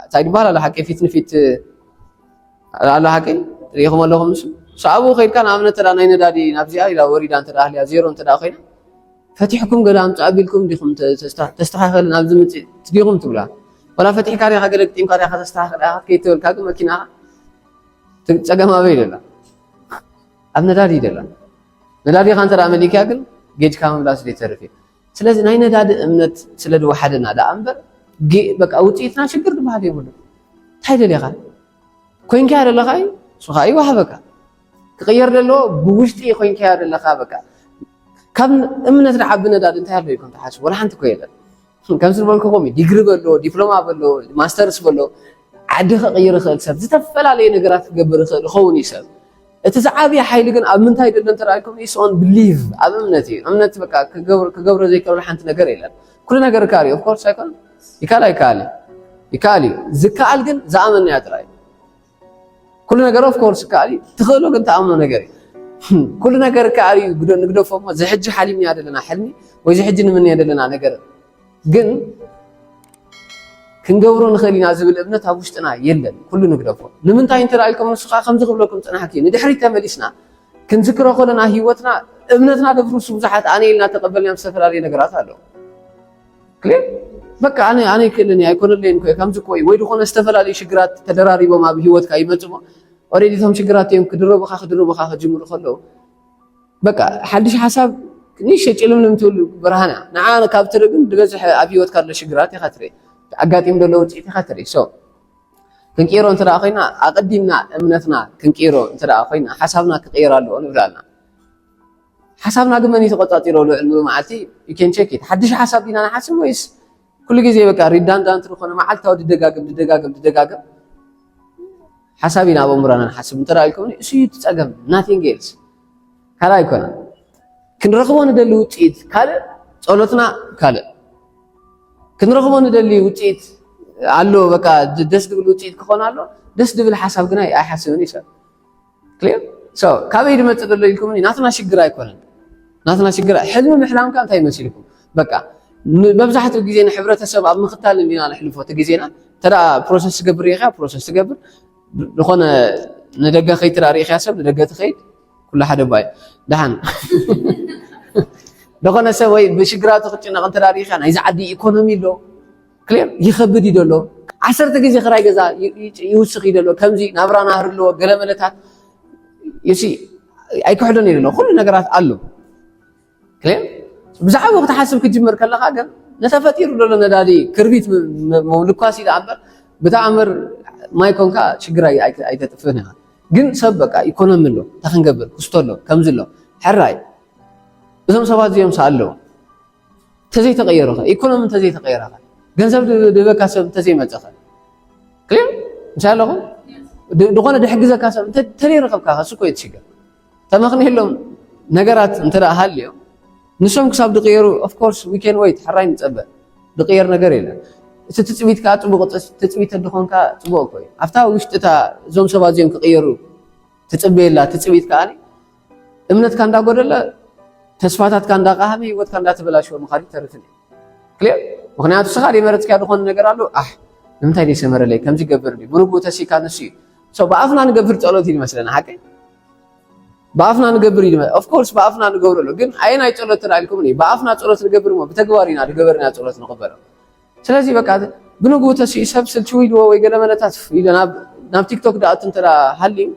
እንታይ ዝበሃል ኣሎ፣ ሓቂ ፊት ንፊት ኣሎ፣ ሓቂ ርኢኹም ኣለኹም። ንሱ፣ ንሱ ኣብኡ ከይድካ፣ ንኣብነት፣ እንተ ደኣ ናይ ነዳዲ ናብዚኣ ኢላ ወሪዳ እንተ ደኣ ሃልያ፣ ዜሮ እንተ ደኣ ኮይና፣ ፈቲሕኩም ገለ ኣምጽእ ኣቢልኩም ዲኹም ተ-፣ ተስታ-፣ ተስተኻኸል ናብ ዝምጽእ ዲኹም ትብላ? ወላ ፈቲሕካ ዲኻ ገለ ግጢምካ ዲኻ ተስተኻኸል ኢኻ ከይተበልካ ግን መኪናኻ ት-፣ ጸገም ኣበይ ደላ? ኣብ ነዳዲ ደላ። ነዳዲኻ እንተ ደኣ መሊእካ ግን ጌጅካ ምምላስ ዘይተርፍ እዩ። ስለዚ ናይ ነዳዲ እምነት ስለ ዝወሓደና ደኣ እምበር ጌ-፣ በቃ ውጽኢትና ሽግር ዝበሃል የብሉን። እንታይ ደሊኻ? ኮይንካዮ ዘለኻ እዩ፣ ንሱ ኸኣ ይወሃበካ። ክቕየር ዘለዎ ብውሽጢ ኮይንካዮ ዘለኻ በቃ። ካብ እምነት ዝዓቢ ነዳዲ እንታይ ኣሎ ኢልኩም ትሓስቡ? ወላ ሓንቲ እኮ የለን። ከምዚ ዝበልኩኹም እዩ፣ ዲግሪ በሎ፣ ዲፕሎማ በሎ፣ ማስተርስ በሎ፣ ዓዲ ከቕይር ይኽእል ሰብ፣ ዝተፈላለየ ነገራት ክገብር ይኽእል፣ ይኸውን እዩ ሰብ። እቲ ዝዓበየ ሓይሊ ግን ኣብ ምንታይ ዘሎ እንተ ደኣ ኢልኩም፣ is on belief፣ ኣብ እምነት እዩ። እምነት በቃ ክገብር-፣ ክገብሮ ዘይክእል ሓንቲ ነገር የለን። ኩሉ ነገር ይከኣል እዩ፣ of course ኣይኮነን? ይከኣል ኣይከኣል እዩ? ይከኣል እዩ። ዝከኣል ግን ዝኣመንናዮ ጥራይ እዩ። ኩሉ ነገር of course ይከኣል እዩ። ትኽእሎ ግን ትኣምኖ ነገር እዩ። ኩሉ ነገር ከኣ እዩ ግዶ-፣ ንግደፎ እሞ፣ እዚ ሕጂ ሓሊምና ዘለና ሕልሚ ወይ እዚ ሕጂ ንምንዮ ዘለና ነገር ግን ክንገብሮ ንኽእል ኢና ዝብል እምነት ኣብ ውሽጥና የለን። ኩሉ ንግደፎ። ንምንታይ እንተ ኢልኩም፣ ንሱ ከኣ ከምዚ ክብለኩም ጽናሕኪ፣ ንድሕሪት ተመሊስና ክንዝክሮ ከለና ህይወትና፣ እምነትና ደፍርሱ ብዙሓት ኣነ ኢልና ተቐበልናዮም ዝተፈላለዩ ነገራት ኣለዉ። ክሊር? በቃ ኣነ፣ ኣነ ይክእልን እየ፣ ኣይኮነለይን እኮ እየ፣ ከምዚ እኮ እዩ። ወይ ዝኾነ ዝተፈላለዩ ሽግራት ተደራሪቦም ኣብ ህይወትካ ይመጽሞ። ኦሬዲ እቶም ሽግራት እዮም ክድረቡኻ፣ ክድረቡኻ ክጅምሩ ከለዉ፣ በቃ ሓድሽ ሓሳብ ንእሽተይ ጭልምልም ትብል ብርሃን እያ። ንዓ ካብ ትርኢ ግን ዝበዝሕ ኣብ ህይወትካ ዘሎ ሽግራት ኢኻ ትርኢ። ኣጋጢም ዘሎ ውጽኢት ኢኻ ትርኢ። ሶ፣ ክንቅይሮ እንተ ደኣ ኮይና፣ ኣቐዲምና እምነትና ክንቅይሮ እንተ ደኣ ኮይና፣ ሓሳብና ክቕየር ኣለዎ ንብል ኣለና። ሓሳብና ግን መን እዩ ተቖጻጺሮ? ልዑል ሙሉእ መዓልቲ you can check it። ሓድሽ ሓሳብ ዲና ንሓስብ ወይስ ኩሉ ግዜ በቃ ሪዳንዳንት ዝኾነ መዓልታዊ ድደጋግም፣ ድደጋግም፣ ድደጋግም ሓሳብ ኢና ኣብ ኣእምሮና ንሓስብ? እንተ ደኣ ኢልኩምኒ፣ እሱ እዩ እቲ ጸገም፣ nothing else። ካልእ ኣይኮነን። ክንረኽቦ ንደሊ ውጽኢት ካልእ፣ ጸሎትና ካልእ። ክንረኽቦ ንደሊ ውጽኢት ኣሎ፣ በቃ ድ-፣ ደስ ዝብል ውጽኢት ክኾን ኣሎ፣ ደስ ዝብል ሓሳብ ግና ኣይሓስብን እዩ ሰብ። ክሊር? ሶ፣ ካበይ ዝመጽእ ዘሎ ኢልኩምኒ፣ ናትና ሽግር ኣይኮነን። ናትና ሽግር፣ ሕልሚ ምሕላምካ እንታይ መሲልኩም? በቃ፣ ን-፣ መብዛሕትኡ ግዜ ንሕብረተሰብ ኣብ ምኽታል እንዲና ነሕልፎ እቲ ግዜና። እንተ ደኣ ፕሮሰስ ትገብር ኢኻ፣ ፕሮሰስ ትገብር። ዝኾነ ንደገ ከይትርኢ ኢኻ ሰብ፣ ንደገ ትኸይድ፣ ኩሉ ሓደ ባይ። ደሓን። ዝኾነ ሰብ ወይ ብሽግራቱ ክጭነቕ እንተ ደኣ ርኢኻ፣ ናይዚ ዓዲ ኢኮኖሚ ኣሎ። ክሊር? ይኸብድ እዩ ዘሎ። ዓሰርተ ግዜ ክራይ ገዛ ይ-፣ ይ-፣ ይውስኽ እዩ ዘሎ። ከምዚ ናብራ ናህሪ ኣለዎ፣ ገለ መለታት። You see፣ ኣይክሕዶን እየ ዘሎ። ኩሉ ነገራት ኣሎ። ክሊር? ብዛዕባኡ ክትሓስብ ክትጅምር ከለኻ ግን፣ ንተፈጢሩ ዘሎ ነዳዲ ክርቢት ም-፣ ም-፣ ምልኳስ እዩ ደኣ እምበር፣ ብተኣምር ማይ ኮንካ ሽግር ኣይ-፣ ኣይ-፣ ኣይተጥፍእን ኢኻ። ግን ሰብ በቃ ኢኮኖሚ ኣሎ፣ እንታይ ክንገብር፣ ክስቶ ኣሎ፣ ከምዚ ኣሎ። ሕራይ፣ እዞም ሰባት እዚኦም ሰ ኣለዉ። እንተዘይተቐየሩ ኸ? ኢኮኖሚ እንተዘይተቐየረ ኸ? ገንዘብ ድ-፣ ድህበካ ሰብ እንተዘይመጸ ኸ? ክሊር? እንታይ ኣለኹም? ድ-፣ ድኾነ ድሕግዘካ ሰብ እንተ-፣ እንተዘይረኸብካ ኸ? እሱ እኮ እዩ እቲ ሽግር። ተመኽንየሎም ነገራት እንተ ደኣ ሃልዮም፣ ንሶም ክሳብ ድቕየሩ፣ of course, we can wait፣ ሕራይ ንጸበ። ድቕየር ነገር የለን። እቲ ትጽቢት ከኣ ጽቡቕ፣ ጽ-፣ ትጽቢት እንተኾንካ ጽቡቕ እኮ እዩ። ኣብታ ውሽጢ እታ እዞም ሰባት እዚኦም ክቕየሩ ትጽበየላ ትጽቢት ከኣ እምነትካ እንዳጎደለ፣ ተስፋታትካ እንዳቐሃመ፣ ህይወትካ እንዳተበላሸወ ምኻድ ይተርፍን እዩ። ክሊር? ምኽንያቱ ንስኻ ደይመረጽካዮ ዝኾነ ነገር ኣሎ፣ ኣሕ፣ ንምንታይ ደይሰመረለይ? ከምዚ ይገብር ድዩ? ብንግኡ ተሲእካ ንሱ እዩ። ሶ፣ ብኣፍና ንገብር ጸሎት እዩ ዝመስለና፣ ሓቀይ? ብኣፍና ንገብር እዩ ዝመ-፣ of course ብኣፍና ንገብሮ ኣሎ። ግን ኣየናይ ጸሎት ተራ ኢልኩም እኔ? ብኣፍና ጸሎት ንገብር እሞ ብተግባር ኢና፣ ድገበርና ጸሎት ንቕበሎ። ስለዚ በቃ ብንግኡ ተሲኡ ሰብ ስልችው ኢልዎ ወይ ገለ መለታት ኢሉ ናብ፣ ናብ ቲክቶክ ድኣቱ እንተ ደኣ ሃልዩ፣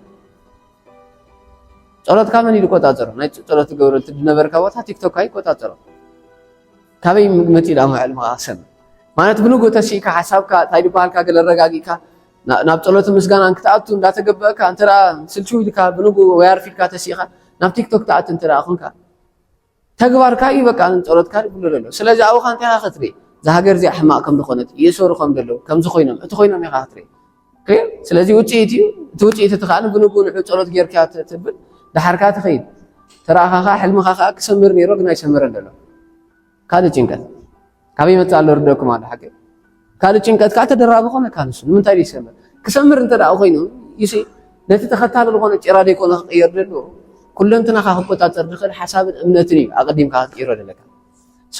ጸሎትካ መን እዩ ዝቆጻጸሮ? ናይ ጸሎት ትገብረሉ ዝነበርካ ቦታ ቲክቶክ ኣይቆጻጸሮ። ካበይ መጺኡ ደኣ ሕልምኻ ክሰምር? ማለት ብንግኡ ተሲእካ ሓሳብካ እንታይ ዝበሃልካ ገለ ኣረጋጊእካ ና-፣ ናብ ጸሎትን ምስጋናን ክትኣቱ እንዳተገበእካ እንተ ደኣ ስልችው ኢልካ ብንግኡ ወይ ኣርፊድካ ተሲእካ ናብ ቲክቶክ ትኣቱ እንተ ደኣ ኹንካ ተግባርካ እዩ በቃ ጸሎትካ ይብሎ ዘሎ። ስለዚ ኣብኡ ኸ እንታይ ኢኻ ክትርኢ? እዛ ሃገር እዚኣ ሕማቕ ከም ዝኾነት፣ ይእሰሩ ከም ዘለዉ፣ ከምዚ ኮይኖም፣ እቲ ኮይኖም ኢኻ ክትርኢ። ክሊር? ስለዚ ውጽኢት እዩ። እቲ ውጽኢት እቲ ከኣ ብንግኡ ንዑ ጸሎት ጌርካ ት-፣ ትብል፣ ደሓርካ ትኸይድ። ተራእኻ ከኣ፣ ሕልምኻ ከኣ ክሰምር ነይሩ፣ ግን ኣይሰመረን ዘሎ። ካልእ ጭንቀት። ካበይ ይመጽእ ኣሎ ርደኩም ኣሎ፣ ሓቂ። ካልእ ጭንቀት ከኣ ተደራቢ ኮነ ከኣ ንሱ። ንምንታይ ዘይሰምር? ክሰምር እንተ ደኣ ኮይኑ፣ you see፣ ነቲ ተኸታሊ ዝኾነ ጭራ ደይኮነ ክቕየር ዘለዎ፣ ኩለንትናኻ ክቆጻጸር ዝኽእል ሓሳብን እምነትን እዩ ኣቐዲምካ ክትቅይሮ ዘለካ። ሶ፣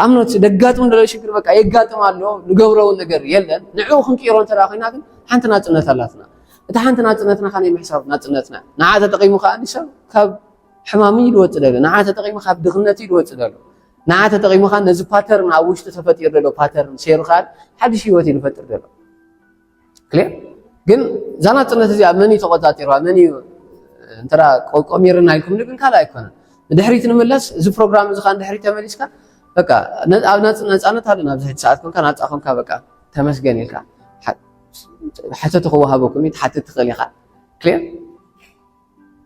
ኣምኖት ደጋጥም ዘሎ ሽግር በቃ የጋጥም ኣሎ፣ ንገብሮ እውን ነገር የለን። ንዕኡ ክንቅይሮ እንተ ደኣ ኮይና ግን ሓንቲ ናጽነት ኣላትና። እታ ሓንቲ ናጽነትና ከኣ ናይ ምሕሳብ ናጽነትና። ንዓ ተጠቒሙ ከኣ ንሰብ ካብ ሕማም እዩ ዝወጽእ ዘሎ። ንዓ ተጠቒሙ ካብ ድኽነት እዩ ዝወጽእ ዘሎ። ንዓ ተጠቒሙ ከኣ ነዚ ፓተርን ኣብ ውሽጡ ተፈጢሩ ዘሎ ፓተርን ሰይሩ ከኣ ሓድሽ ህይወት እዩ ዝፈጥር ዘሎ። ክሊር? ግን እዛ ናጽነት እዚኣ መን እዩ ተቆጻጺርዋ? መን እዩ እንተ ደኣ ቆ-፣ ቆሚርና ኢልኩም ግን ካልእ ኣይኮነን። ንድሕሪት ንምለስ፣ እዚ ፕሮግራም እዚ ከኣ ንድሕሪት ተመሊስካ፣ በቃ፣ ነ-፣ ኣብ ናጽ-፣ ነጻነት ኣለና ኣብዚ ሕጂ ሰዓት ኮንካ፣ ናጻ ኮንካ፣ በቃ፣ ተመስገን ኢልካ። ሓ-፣ ሓተቱ ክወሃበኩም እዩ፣ ትሓትት ትኽእል ኢኻ። ክሊር?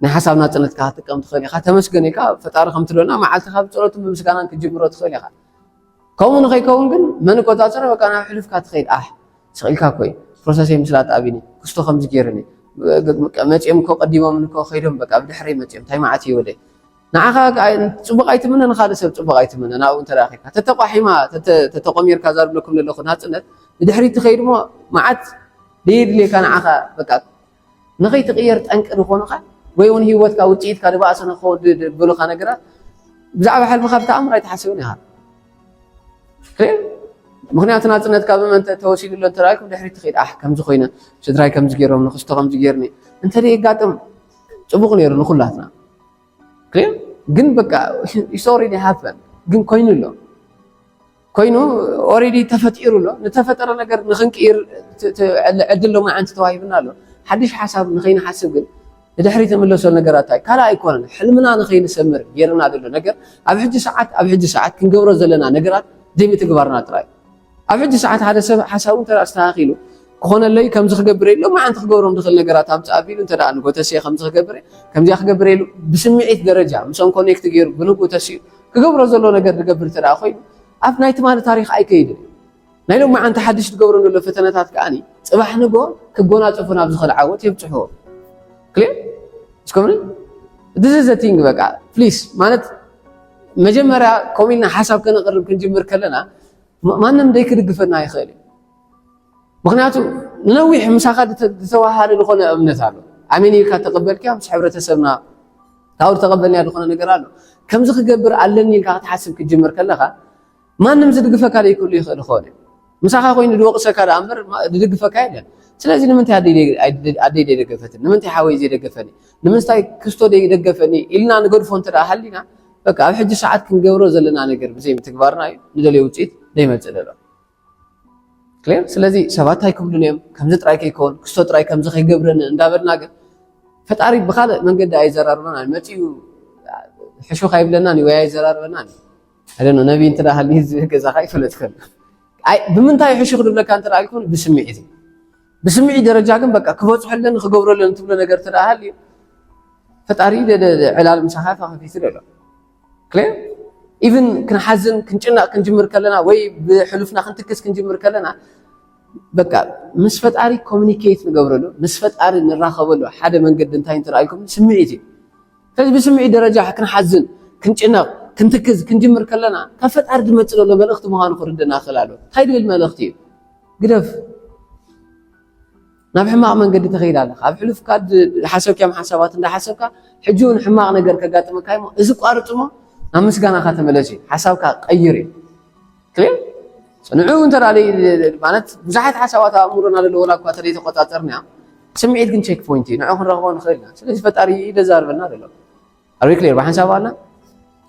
ናይ ሓሳብ ናጽነትካ ክትጥቀም ትኽእል ኢኻ። ተመስገን ኢልካ፣ ፈጣሪ ከም ትብለና፣ መዓልትኻ ብጸሎትን ብምስጋናን ክትጅምሮ ትኽእል ኢኻ። ከምኡ ንኸይከውን ግን መን ይቆጻጸሮ? በቃ ናብ ሕሉፍካ ትኸይድ። ኣሕ፣ ስቕ ኢልካ እኮ እዩ። ፕሮሰሰይ ምስላ ኣጣቢኒ፣ ክስቶ ከምዚ ገይሩኒ፣ መጺኦም እኮ ቀዲሞም እኮ ከይዶም በቃ ብድሕረይ መጺኦም፣ እንታይ መዓት እዩ ወደይ? ንዓኻ ከኣ ጽቡቕ ኣይትምነ፣ ንኻልእ ሰብ ጽቡቕ ኣይትምነ። ናብኡ እንተ ደኣ ኸይድካ፣ ተተቋሒማ፣ ተተ-፣ ተተቆሚርካ ዛርብለኩም ዘለኹ ናጽነት፣ ንድሕሪት ትኸይድ እሞ መዓት ደየድልየካ ንዓኻ በቃ ንኸይትቕየር ጠንቂ ዝኾኑኻ ወይ እውን ህይወትካ ውፅኢትካ ዝበኣሰ ንክኸውን ድ- ድ- ዝበሉካ ነገራት ብዛዕባ ሕልምካ ብተኣምር ኣይትሓስብን ኢኻ። ክሊር? ምክንያቱ ናፅነትካ ብመን ተ- ተወሲዱ ኣሎ እንተረኣይኩም ድሕሪት ትኸይድ፣ ኣሕ ከምዚ ኮይነ፣ ስድራይ ከምዚ ገይሮም፣ ንክስቶ ከምዚ ገይርኒ እንተ የጋጥም ፅቡቅ ነይሩ ንኩላትና። ክሊር? ግን በቃ it's already happened። ግን ኮይኑ ኣሎ፣ ኮይኑ already ተፈጢሩ ኣሎ። ንተፈጠረ ነገር ንክንቅይር ት- ት- ዕል- ዕድል ሎማዓንቲ ተዋሂብና ኣሎ። ሓድሽ ሓሳብ ንከይንሓስብ ግን ንድሕሪት ንምለሰሉ ነገራት እንታይ ካልእ ኣይኮነን። ሕልምና ንከይንሰምር ገይርና ዘሎ ነገር ኣብ ሕጂ ሰዓት ኣብ ሕጂ ሰዓት ክንገብሮ ዘለና ነገራት ዘይምትግባርና ጥራይ። ኣብ ሕጂ ሰዓት ሓደ ሰብ ሓሳቡ እንተ ኣስተኻኺሉ ክኾነለይ ከምዚ ክገብር ኢሉ ሎማዓንቲ ክገብሮም ዝኽእል ነገራት ኣምፅእ ኣቢሉ እንተ ንጎተስየ ከምዚ ክገብር እየ፣ ከምዚኣ ክገብር ኢሉ ብስምዒት ደረጃ ምስኦም ኮኔክት ገይሩ ብንግኡ ተሲኡ ክገብሮ ዘሎ ነገር ዝገብር እንተ ኮይኑ ኣብ ናይ ትማሊ ታሪክ ኣይከይድን። ናይ ሎማዓንቲ ሓድሽ ዝገብሮ ዘሎ ፈተነታት ከዓኒ ፅባሕ ንጎ ክጎናፀፉ ናብ ዝኽእል ዓወት የብፅሕዎ። ክሊር? እስከምኒ this is the thing በቃ ፕሊስ ማለት መጀመርያ ኮሚልና ሓሳብ ከነቅርብ ክንጅምር ከለና ማ- ማንም ደይ ክድግፈና ይኽእል እዩ። ምክንያቱ ንነዊሕ ምሳኻ ዝተ- ዝተዋሃደ ዝኾነ እምነት ኣሎ። ኣሜን ኢልካ ተቀበልክያ ምስ ሕብረተሰብና ካብኡ ተቀበልንያ ዝኾነ ነገር ኣሎ። ከምዚ ክገብር ኣለኒ ኢልካ ክትሓስብ ክትጅምር ከለኻ ማንም ዝድግፈካ ዘይክህሉ ይኽእል ይኸውን እዩ። ምሳኻ ኮይኑ ዝወቅሰካ ደኣ እምበር ማ- ዝድግፈካ የለን። ስለዚ ንምንታይ ኣደይ ደይ- ኣይ- ኣደይ ዘይደገፈትኒ? ንምንታይ ሓወይ ዘይደገፈኒ? ንምንታይ ክስቶ ዘይደገፈኒ? ኢልና ንገድፎ እንተ ደኣ ሃሊና በቃ ኣብ ሕጂ ሰዓት ክንገብሮ ዘለና ነገር ብዘይ ምትግባርና እዩ ንደልዮ ውፅኢት ዘይመፅእ ዘሎ። ክሊር? ስለዚ ሰባት እንታይ ክብሉን እዮም ከምዚ ጥራይ ከይከውን ክስቶ ጥራይ ከምዚ ከይገብረኒ እንዳበልና ግን ፈጣሪ ብካልእ መንገዲ ኣይዘራርበናን እዩ። መፂኡ ሕሹኽ ኣይብለናን እዩ ወይ ኣይዘራርበናን እዩ። ኣደኖ ነቢ እንተ ደኣ ሃልዩ ህዝቢ ገዛኻ ይፈለጥከን። ኣይ ብምንታይ ሕሹኽ ዝብለካ እንተ ደኣ ኢልኩም ብስምዒት እዩ። ብስምዒት ደረጃ ግን በቃ ክበፅሖ ኣለኒ ክገብሮ ኣለኒ ትብሎ ነገር እንተ ደኣ ሃልዩ ፈጣሪ ደ- ደ- ደ- ዕላል ምሳኻ ከፊቱ ዘሎ። ክሊር? ኢቭን ክንሓዝን ክንጭነቕ ክንጅምር ከለና ወይ ብሕሉፍና ክንትክስ ክንጅምር ከለና በቃ ምስ ፈጣሪ ኮሚኒኬት ንገብረሉ ምስ ፈጣሪ ንራኸበሉ ሓደ መንገዲ እንታይ እንተ ደኣ ኢልኩም ስምዒት እዩ። ስለዚ ብስምዒት ደረጃ ክንሓዝን ክንጭነቕ ክንትክዝ ክንጅምር ከለና ካብ ፈጣሪ ዝመፅእ ዘሎ መልእኽቲ ምዃኑ ክርደና ክእል ኣሎ። እንታይ ዝብል መልእኽቲ እዩ? ግደፍ። ናብ ሕማቕ መንገዲ ትኸይድ ኣለኻ። ኣብ ሕሉፍካ ድ- ሓሰብክያም ሓሳባት እንዳሓሰብካ ሕጂ እውን ሕማቕ ነገር ከጋጥመካ እሞ እዚ ቋርፅ እሞ ናብ ምስጋናኻ ተመለስ እዩ። ሓሳብካ ቀይር እዩ። ክሊር? ንዕኡ እንተ ደኣ ደይ- ማለት ብዙሓት ሓሳባት ኣብ ኣእምሮና ዘለዉ ዋላ እኳ ተደይ ተቆፃፀርና ስምዒት ግን ቼክ ፖይንት እዩ። ንዕኡ ክንረኽቦ ንኽእል ኢና። ስለዚ ፈጣሪ ይደዛርበና ዘሎ። ኣር ክሊር ብሓንሳብ ኣላ።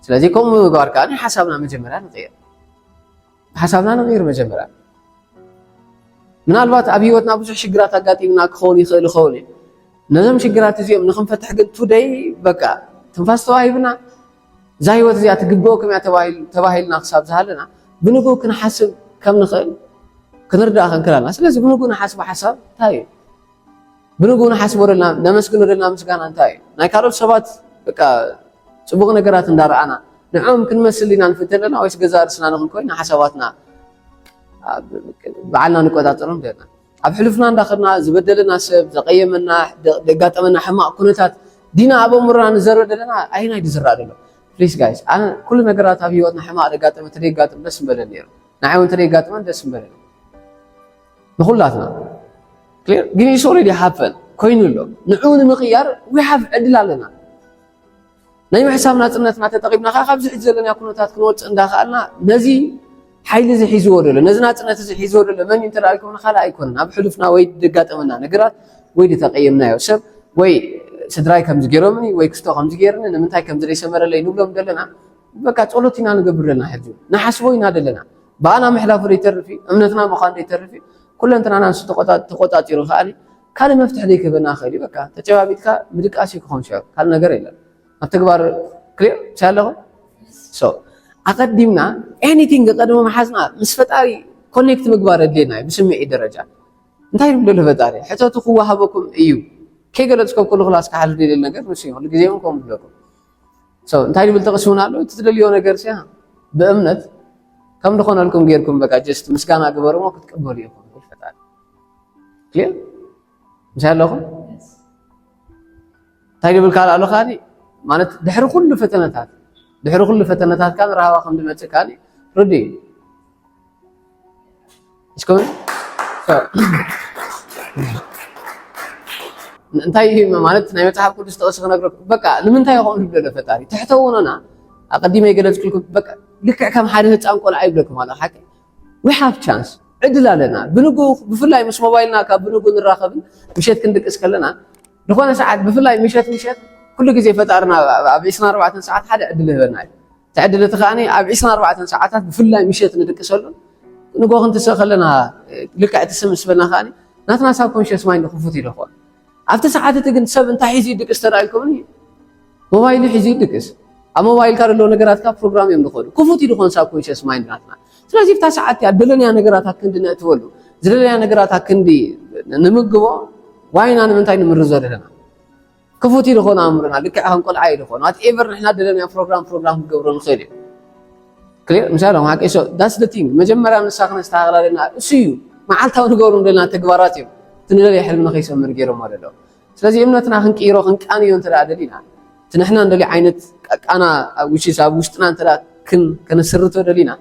ስለዚ ከምኡ ምግባር ከዓ ናይ ሓሳብና መጀመርያ ንቕየር። ሓሳብና ንቕይር መጀመርያ። ምናልባት ኣብ ህይወትና ብዙሕ ሽግራት ኣጋጢምና ክኸውን ይኽእል ይኸውን እዩ። ነዞም ሽግራት እዚኦም ንክንፈትሕ ግን ቱደይ በቃ ትንፋስ ተዋሂብና እዛ ህይወት እዚኣ ትግብኦ ከመያ ተባሂልና ክሳብ ዝሃለና ብንግኡ ክንሓስብ ከም ንኽእል ክንርዳእ ክንክላልና። ስለዚ ብንግኡ ንሓስቦ ሓሳብ እንታይ እዩ? ብንግኡ ንሓስቦ ደልና ነመስግኖ ደልና ምስጋና እንታይ እዩ? ናይ ካልኦት ሰባት በቃ ፅቡቕ ነገራት እንዳረኣና ንዕኦም ክንመስል ኢና ንፍትን ደለና ወይስ ገዛ ርእስና ንኽንኮይና ሓሳባትና ባዕልና ንቆፃፀሮም ደለና? ኣብ ሕሉፍና እንዳኸድና ዝበደለና ሰብ ዘቐየመና ዘጋጠመና ሕማቕ ኩነታት ዲና ኣብ ኣእምሮና ንዘርበ ደለና ኣይናይ ዝዝራእ ደሎ? ፕሊስ ጋይስ ኣነ ኩሉ ነገራት ኣብ ህይወትና ሕማቕ ደጋጠመ ተደጋጥም ደስ ምበለኒ ነይሩ። ንዓይ እውን ተደጋጥመን ደስ ምበለኒ ንኹላትና። ግን ኢስ ኦልሬዲ ሃፐን ኮይኑ ኣሎ። ንዑ ንምቕያር ዊ ሃቭ ዕድል ኣለና። ናይ ምሕሳብ ናጽነትና ተጠቒምና ከኣ ካብዚ ሕጂ ዘለና ኩነታት ክንወጽእ እንዳኸኣልና ነዚ ሓይሊ እዚ ሒዝዎ ዘሎ ነዚ ናጽነት እዚ ሒዝዎ ዘሎ መን እዩ እንተ ኢልኩም ንኻልእ ኣይኮነን ኣብ ሕሉፍና ወይ ደጋጠመና ነገራት ወይ ድተቐየምናዮ ሰብ ወይ ስድራይ ከምዚ ገይሮምኒ ወይ ክስቶ ከምዚ ገይርኒ ንምንታይ ከምዚ ደይሰመረለይ ንብሎም ዘለና በቃ ጸሎት ኢና ንገብር ዘለና ሕጂ ንሓስቦ ኢና ዘለና ብኣና ምሕላፉ ደይተርፍ እዩ እምነትና ምዃን ደይተርፍ እዩ ኩለንትናና ንሱ ተቆጻጺሩ ከኣኒ ካልእ መፍትሒ ደይክህበና ክእል እዩ በቃ ተጨባቢጥካ ምድቃስ እዩ ክኾን ሽዑ ካልእ ነገር የለን ኣብ ተግባር ክሊር ሲ ኣለኹ ኣቐዲምና anything ቀድሚ ምሓዝና ምስ ፈጣሪ ኮኔክት ምግባር ኣድልየና እዩ ብስምዒት ደረጃ እንታይ ይብል ዘሎ ፈጣሪ ሕተቱ ክወሃበኩም እዩ ከይገለፅኮም ከለኹ ላስ ክሓልፍ ደልየሉ ነገር ንሱ እዩ ኩሉ ግዜ እውን ከምኡ ዝብለኩም እንታይ ዝብል ጥቕሲ እውን ኣሎ እቲ ትደልዮ ነገር ሲያ ብእምነት ከም ዝኾነልኩም ጌርኩም በቃ ጀስት ምስጋና ግበርሞ ክትቅበሉ ኢኹም ይብል ፈጣሪ ክሊር ምሳይ ኣለኹም እንታይ ዝብል ካልእ ኣሎ ካኒ ማለት ድሕሪ ኩሉ ፈተነታት ድሕሪ ኩሉ ፈተነታት ካን ራህዋ ከም ዝመፅእ ካኒ ርዲ እስኩም እንታይ ማለት ናይ መጽሓፍ ቅዱስ ጥቕሲ ክነግረኩም በቃ ንምንታይ ይኸውን ይብለለ ፈጣሪ ትሕተውኖና ኣቀዲመ ይገለጽኩልኩም በቃ ልክዕ ከም ሓደ ህፃን ቆልዓ ይብለኩም ኣሎ ሓቂ we have chance ዕድል ኣለና ብንጉ ብፍላይ ምስ ሞባይልና ካብ ብንጉ ንራኸብን ምሸት ክንድቅስ ከለና ዝኾነ ሰዓት ብፍላይ ምሸት ምሸት ኩሉ ግዜ ፈጣርና ኣብ 24 ሰዓት ሓደ ዕድል ይህበና እዩ ተዕድል እቲ ከዓኒ ኣብ 24 ሰዓታት ብፍላይ ምሸት ንድቅሰሉ ንጎ ክንትስእ ከለና ልክዕ እቲ ስም ስበልና ከዓኒ ናትና ሳብኮንሽስ ማይንድ ክፉት ይደኾን ኣብቲ ሰዓት እቲ ግን ሰብ እንታይ ሒዙ ይድቅስ ተዳኢልኩምኒ ሞባይሉ ሒዙ ይድቅስ ኣብ ሞባይልካ ዘለዉ ነገራትካ ፕሮግራም እዮም ዝኸዱ ክፉት ይድኾን ሳብኮንሽስ ማይንድ ናትና ስለዚ ብታ ሰዓት እያ ደለንያ ነገራት ኣክንዲ ነእትወሉ ዝደለንያ ነገራት ኣክንዲ ንምግቦ ዋይና ንምንታይ ንምርዞ ዘለና ክፉት ይድኾን ኣእምሮና ልክዕ ከም ቆልዓ ይድኾን whatever ንሕና ደለንያ ፕሮግራም ፕሮግራም ክገብሮ ንኽእል እዩ clear ምሳሌ ሓቂ so that's the thing መጀመርያ ንሳ ክነስተኻኽል ኣለና እሱ እዩ መዓልታዊ ንገብሮም ዘለና ተግባራት እዮም እቲ ንደልዮ ሕልሚ ንኸይሰምር ገይሮሞ ዘለዉ ስለዚ እምነትና ክንቅይሮ ክንቃንዮ እንተ ደኣ ደሊና እቲ ንሕና እንደልዮ ዓይነት ቃና which is ኣብ ውሽጥና እንተ ደኣ ክን- ከነስርቶ ደሊና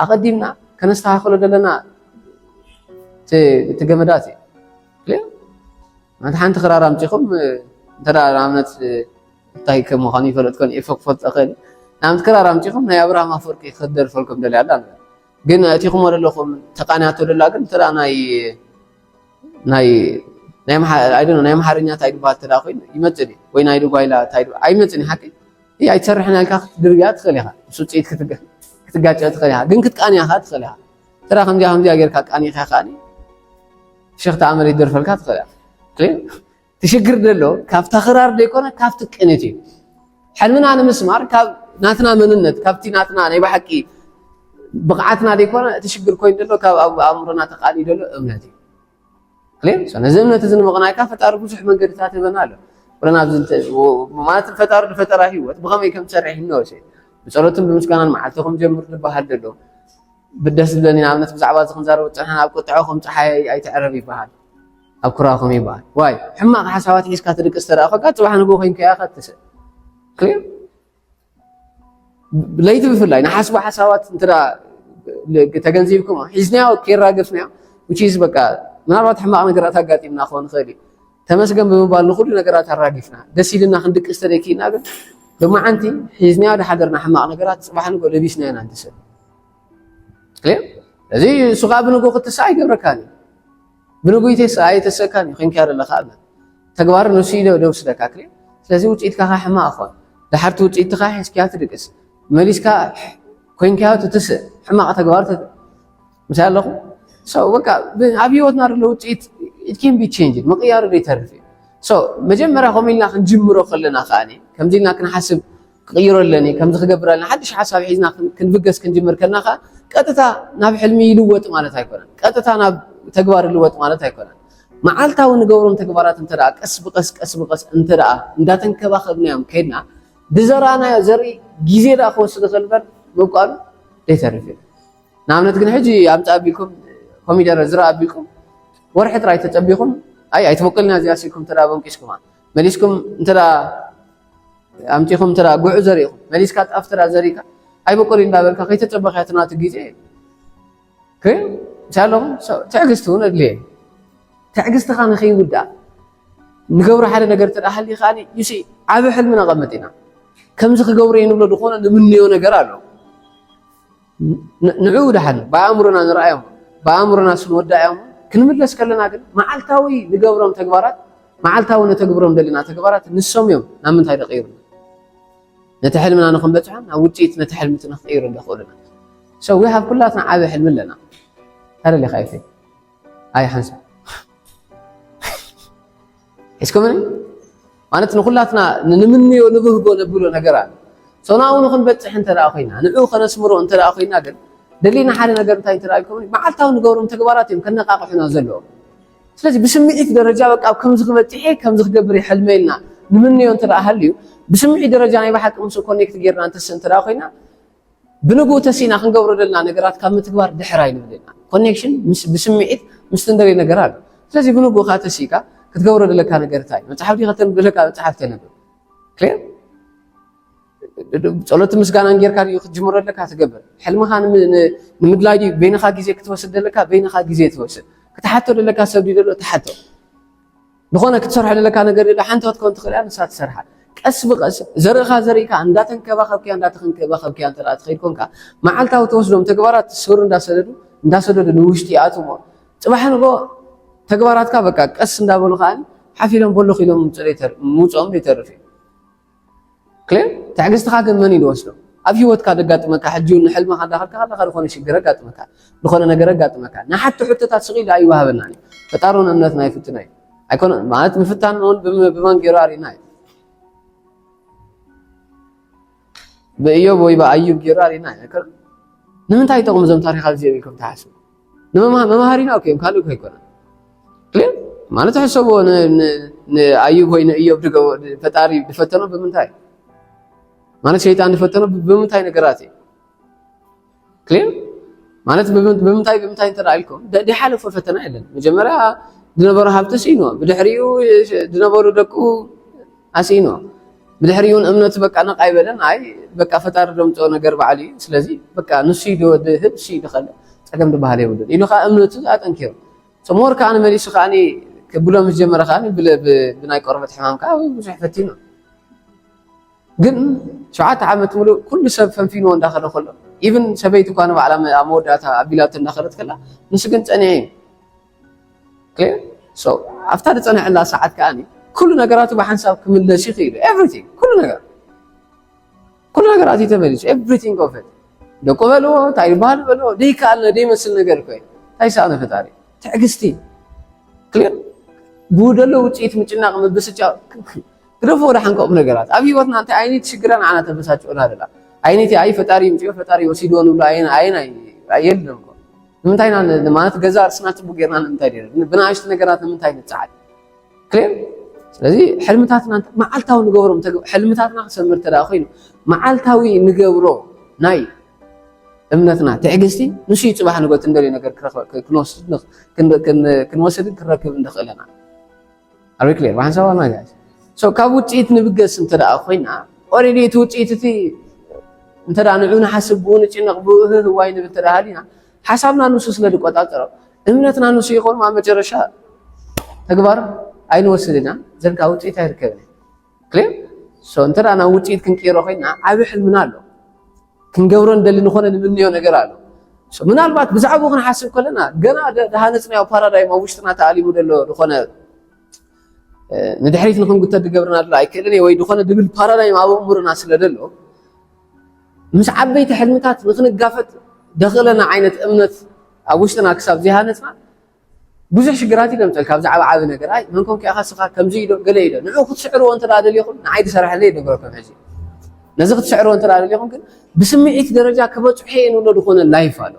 ኣቐዲምና ከነስተኻኽሎ ዘለና እቲ- እቲ ገመዳት እዩ clear ማለት ሓንቲ ክራር ኣምፂኹም እንተ ደኣ ንኣብነት እንታይ ከም ምዃኑ ይፈለጥኮን ኤፈ ክፈልጦ ኽእል ንኣብነት ክራር ኣምፂኹም ናይ ኣብርሃም ኣፈወርቂ ክደርፈልኩም ደልያ ኣላ ግን እቲኹሞ ዘለኹም ተቃንያቶ ደላ ግን እንተ ናይ ናይ ናይ መሓ- I don't know፣ ናይ ኣምሓርኛ እንታይ ድበሃል ተዳ ኮይኑ ይመፅእ ድዩ ወይ ናይ ድጓይላ እንታይ ድበሃል? ኣይመፅን እዩ ሓቂ ይህ ኣይትሰርሕን ያልካ ክትድርብያ ትኽእል ኢኻ ምስ ውፅኢት ክትገ- ክትጋጨ ትኽእል ኢኻ ግን ክትቃንያ ኻ ትኽእል ኢኻ ተዳ ከምዚኣ ከምዚኣ ጌርካ ቃኒኻ ከዓኒ ፍሽኽታ ኣመል ይደርፈልካ ትኽእል ኢኻ ትሽግር ደሎ ካብታ ክራር ዘይኮነ ካብቲ ቅኒት እዩ ሕልምና ንምስማር ካብ ናትና መንነት ካብቲ ናትና ናይ ብሓቂ ብቕዓትና ዘይኮነ እቲ ሽግር ኮይኑ ደሎ ካብ ኣብ ኣእምሮና ተቃልዩ ደሎ እምነት እዩ ክሌር ነዚ እምነት እዚ ንምቕናይካ ፈጣሪ ብዙሕ መንገድታት ህበና ኣሎ ቁረና ኣብዚ ማለት ፈጣሪ ዝፈጠራ ህይወት ብኸመይ ከም ትሰርሕ ይነወሰ ብፀሎትን ብምስጋናን መዓልቲ ከም ጀምር ዝበሃል ደሎ ብደስ ዝብለኒ ንኣብነት ብዛዕባ እዚ ክንዛረብ ዝፀንሐና ኣብ ቁጥዐ ከም ፀሓይ ኣይትዕረብ ይበሃል ኣብ ኩራኹም ይበሃል ዋይ ሕማቕ ሓሳባት ሒዝካ ትድቅስ ተደኣ ኮንካ ፅባሕ ንግሆ ኮይንካያ ኢኻ ትስእ ክሊር ለይቲ ብፍላይ ንሓስቡ ሓሳባት እንተ ተገንዚብኩም ሒዝናዮ ከይራገፍናዮ which is በቃ ምናልባት ሕማቕ ነገራት ኣጋጢምና ክኾን ይኽእል እዩ ተመስገን ብምባል ንኹሉ ነገራት ኣራጊፍና ደስ ኢልና ክንድቅስ ተደኪና ግን ብመዓንቲ ሒዝናዮ ዝሓደርና ሕማቕ ነገራት ፅባሕ ንግሆ ለቢስናዮ ኢና ንትስእ እዚ እሱ ከዓ ብንጉ ክትስእ ኣይገብረካን እዩ ብንጉ ይተስእ ኣይተስእካን እዩ ኮንካዮ ዘለካ እምነት ተግባር ንሱ እዩ ደውስደካ ክልእ ስለዚ ውፅኢትካ ከዓ ሕማቕ ኾን ድሓርቲ ውፅኢትካ ሒዝካያ ትድቅስ መሊስካ ኮንካዮ ትትስእ ሕማቕ ተግባር ምሳይ ኣለኹ በቃ ኣብ ህይወትና ዘሎ ውፅኢት it can be changed ምቅያሩ ዘይተርፍ እዩ መጀመርያ ከምኡ ኢልና ክንጅምሮ ከለና ከዓ ከምዚ ኢልና ክንሓስብ ክቕይሮ ኣለኒ ከምዚ ክገብር ኣለኒ ሓድሽ ሓሳብ ሒዝና ክንብገስ ክንጅምር ከለና ከዓ ቀጥታ ናብ ሕልሚ ይልወጥ ማለት ኣይኮነን ቀጥታ ናብ ተግባር ይልወጥ ማለት ኣይኮነን መዓልታዊ ንገብሮም ተግባራት እንተ ቀስ ብቀስ ቀስ ብቀስ እንተ እንዳተንከባኸብናዮም ከድና ብዘራእናዮ ዘርኢ ግዜ ዳ ክወስድ ይኽእል በር ምብቃሉ ዘይተርፍ እዩ ንኣብነት ግን ሕጂ ኣምፃ ኣቢልኩም ኮሚደረ ዝራ ኣቢልኩም ወርሒ ጥራይ ተፀቢኹም ኣይ ኣይትበቅልና እዚኣ ሲልኩም እንተ ቦንቂስኩማ መሊስኩም እንተ ኣምፂኹም እንተ ጉዕ ዘሪእኹም መሊስካ ጣፍ እንተ ዘሪእካ ኣይበቆል እንዳበልካ ከይተፀበኽያ ትናቱ ግዜ እንታይ ኣለኹም ትዕግስቲ እውን ኣድልየ ትዕግስትኻ ንኸይውዳእ ንገብሮ ሓደ ነገር እንተ ሃልዩ ከዓ ዩሲ ዓብ ሕልሚ ነቐምጥ ኢና ከምዚ ክገብሮ እየ ንብሎ ዝኾነ ንምንዮ ነገር ኣሎ ንዕኡ ደሓን ብኣእምሮና ንርኣዮም ብኣእምሮና ስንወዳእዮም ክንምለስ ከለና ግን መዓልታዊ ንገብሮም ተግባራት መዓልታዊ ነተግብሮም ዘለና ተግባራት ንሶም እዮም ናብ ምንታይ ደቀይሩና ነቲ ሕልምና ንክንበፅሖ ናብ ውፅኢት ነቲ ሕልሚ እቲ ንክቅይሩ እንደክእሉና so we have ኩላትና ዓበ ሕልሚ ኣለና ታደሊካ ይፈ ኣይ ሓንሳብ ሒዝኩምኒ ማለት ንኩላትና ንምንዮ ንብህጎ ነብሎ ነገር ኣሎ so ናብኡ ንክንበፅሕ እንተ ኮይና ንዕኡ ከነስምሮ እንተ ኮይና ግን ደሊና ሓደ ነገር እንታይ እንተ ኢልኩም መዓልታዊ ንገብሮም ተግባራት እዮም ከነቃቅሑና ዘለዎም ስለዚ ብስምዒት ደረጃ በቃ ኣብ ከምዚ ክበፅሕ እየ ከምዚ ክገብር እየ ሕልመ ኢልና ንምንዮ እንተ ሃልዩ ብስምዒት ደረጃ ናይ ብሓቂ ምስ ኮኔክት ጌርና እንተስ እንተ ኮይና ብንግኡ ተሲና ክንገብሮ ደልና ነገራት ካብ ምትግባር ድሕር ኣይንብል ኢና ኮኔክሽን ብስምዒት ምስ ትንደልዮ ነገር ኣሎ ስለዚ ብንግኡ ከዓ ተሲካ ክትገብሮ ደለካ ነገር እንታይ መፅሓፍ ዲካ ተንብብ ደለካ መፅሓፍ ተንብብ ክሊር ጸሎት ምስጋናን ጌርካ ድዩ ክትጅምሮ ደለካ ትገብር ሕልምኻ ንምድላይ ድዩ በይንኻ ግዜ ክትወስድ ደለካ በይንኻ ግዜ ትወስድ ክትሓቶ ደለካ ሰብ ድዩ ደሎ ትሓቶ ዝኾነ ክትሰርሖ ዘለካ ነገር የለ ሓንቲ ክትከውን ትኽእል እያ ንሳ ትሰርሓ ቀስ ብቀስ ዘርእኻ ዘርእካ እንዳተንከባኸብክያ እንዳተንከባኸብክያ እንተ ትኸይድ ኮንካ መዓልታዊ ተወስዶም ተግባራት ሱር እንዳሰደዱ እንዳሰደዱ ንውሽጢ ይኣትዎ ጽባሕ ንጎ ተግባራትካ በቃ ቀስ እንዳበሉ ከዓ ሓፊሎም በሎ ኢሎም ምውፅኦም ዘይተርፍ እዩ ክሌር ትዕግስትኻ ግን መን እዩ ዝወስዶ ኣብ ህይወትካ ደጋጥመካ ሕጂ ንሕልምኻ እንዳኸድካ ከለካ ዝኾነ ሽግር ኣጋጥመካ ዝኾነ ነገር ኣጋጥመካ ንሓቲ ሕቶታት ስቕ ኢሉ ኣይወሃበና እዩ ፈጣሮን እምነትና ይፍትና እዩ ኣይኮነ ማለት ምፍታን እውን ብመን ገይሩ ኣርእና እዩ ብእዮብ ወይ ብኣዩብ ገይሩ ኣርእና እዩ ኣይኮነ ንምንታይ ይጠቕሙ እዞም ታሪኻት እዚኦም ኢልኩም ትሓስቡ ንመምሃሪና ኦኬ ካልእ እኮ ኣይኮነ ክሊር ማለት ሕሰብዎ ንኣዩብ ወይ ንእዮብ ፈጣሪ ዝፈተኖ ብምንታይ ማለት ሸይጣን ዝፈተኖ ብምንታይ ነገራት እዩ ክሊር ማለት ብምንታይ ብምንታይ እንተ ኢልኩም ድሓለፎ ፈተና የለን መጀመርያ ዝነበሮ ሃብቲ ስኢንዎ ብድሕሪኡ ዝነበሩ ደቁ ኣስኢንዎ ብድሕሪኡ እውን እምነቱ በቃ ነቕ ኣይበለን ኣይ በቃ ፈጣሪ ዘምፅኦ ነገር ባዕሉ እዩ ስለዚ በቃ ንሱ እዩ ዝህብ ንሱ እዩ ዝኸልእ ፀገም ዝበሃል የብሉን ኢሉ ከዓ እምነቱ ኣጠንኪሩ ሞር ከዓ ንመሊሱ ከዓ ክብሎ ምስ ጀመረ ከዓ ብናይ ቆርበት ሕማም ከዓ ብዙሕ ፈቲኑ ግን ሸውዓተ ዓመት ሙሉእ ኩሉ ሰብ ፈንፊንዎ እንዳኸደ ከሎ ኢቭን ሰበይቲ እኳ ንባዕላ ኣብ መወዳእታ ኣቢላቶ እንዳኸደት ከላ ንሱ ግን ፀኒዐ እዩ ኣብታ ዝፀንሐላ ሰዓት ከዓ ኩሉ ነገራቱ ብሓንሳብ ክምለስ ይኽእሉ ኤቭሪቲንግ ኩሉ ነገር ኩሉ ነገራት እዩ ተመሊሱ ኤቭሪቲንግ ኦፍ ደቁ በልዎ እንታይ ይበሃል በልዎ ደይከኣልነ ደይመስል ነገር እኮ እንታይ ሰኣነ ፈጣሪ ትዕግስቲ ክሊር ብደሎ ውፅኢት ምጭናቕ ምብስጫ ግደፎ ወደ ሓንቀቑም ነገራት ኣብ ህይወትና እንታይ ዓይነት ሽግረ ንዓና ተበሳጭኦና ደላ ዓይነት ኣይ ፈጣሪ ይምፅኦ ፈጣሪ ወሲድዎ ንብሎ ኣየን ኣየን ኣየልን እኮ ንምንታይ ኢና ማለት ገዛ ርስና ፅቡቅ ጌርና ንምንታይ ደ ብናእሽቲ ነገራት ንምንታይ ንፀዓል ክሊር ስለዚ ሕልምታትና መዓልታዊ ንገብሮም ሕልምታትና ክሰምር ተዳ ኮይኑ መዓልታዊ ንገብሮ ናይ እምነትና ትዕግስቲ ንሱ ፅባሕ ንጎት እንደልዩ ነገር ክንወስድን ክንረክብ ንኽእለና ኣሪ ክሊር ብሓንሳብ ኣና ጋይስ ሶ ካብ ውፅኢት ንብገስ እንተ ደኣ ኮይና ኦሬዲ እቲ ውፅኢት እቲ እንተ ደኣ ንዑ ንሓስብ ብኡ ንጭነቕ ብኡ እህህ ዋይ ንብል እንተ ደኣ ሃሊና ሓሳብና ንሱ ስለ ዝቆፃፀሮ እምነትና ንሱ ይኸውን ኣብ መጨረሻ ተግባር ኣይንወስድ ኢና ዘን ካብ ውፅኢት ኣይርከብን ክሊር ሶ እንተ ደኣ ናብ ውፅኢት ክንቅይሮ ኮይና ዓብዪ ሕልምና ኣሎ ክንገብሮ እንደሊ ንኾነ ንምንዮ ነገር ኣሎ ምናልባት ብዛዕባኡ ክንሓስብ ከለና ገና ድሃነፅናዮ ፓራዳይም ኣብ ውሽጥና ተኣሊሙ ዘሎ ዝኾነ ንድሕሪት ንክንጉተት ዝገብርና ዘሎ ኣይክእልን ወይ ዝኾነ ድብል ፓራዳይም ኣብ ኣእምሮና ስለ ዘሎ ምስ ዓበይቲ ሕልምታት ንክንጋፈጥ ደኽእለና ዓይነት እምነት ኣብ ውሽጥና ክሳብ ዘይሃነፅና ብዙሕ ሽግራት እዩ ለምፀል ካብ ዛዕባ ዓብ ነገር ኣይ መንኮም ከ ኢኻ ስኻ ከምዚ ኢዶ ገለ ኢዶ ንዑ ክትስዕርዎ እንተ ደኣ ደሊኹም ንዓይ ዝሰርሐለይ ይነግረኩም ሕዚ ነዚ ክትስዕርዎ እንተ ደኣ ደሊኹም ግን ብስምዒት ደረጃ ክበፅሖ እየ ንብሎ ዝኾነ ላይፍ ኣሎ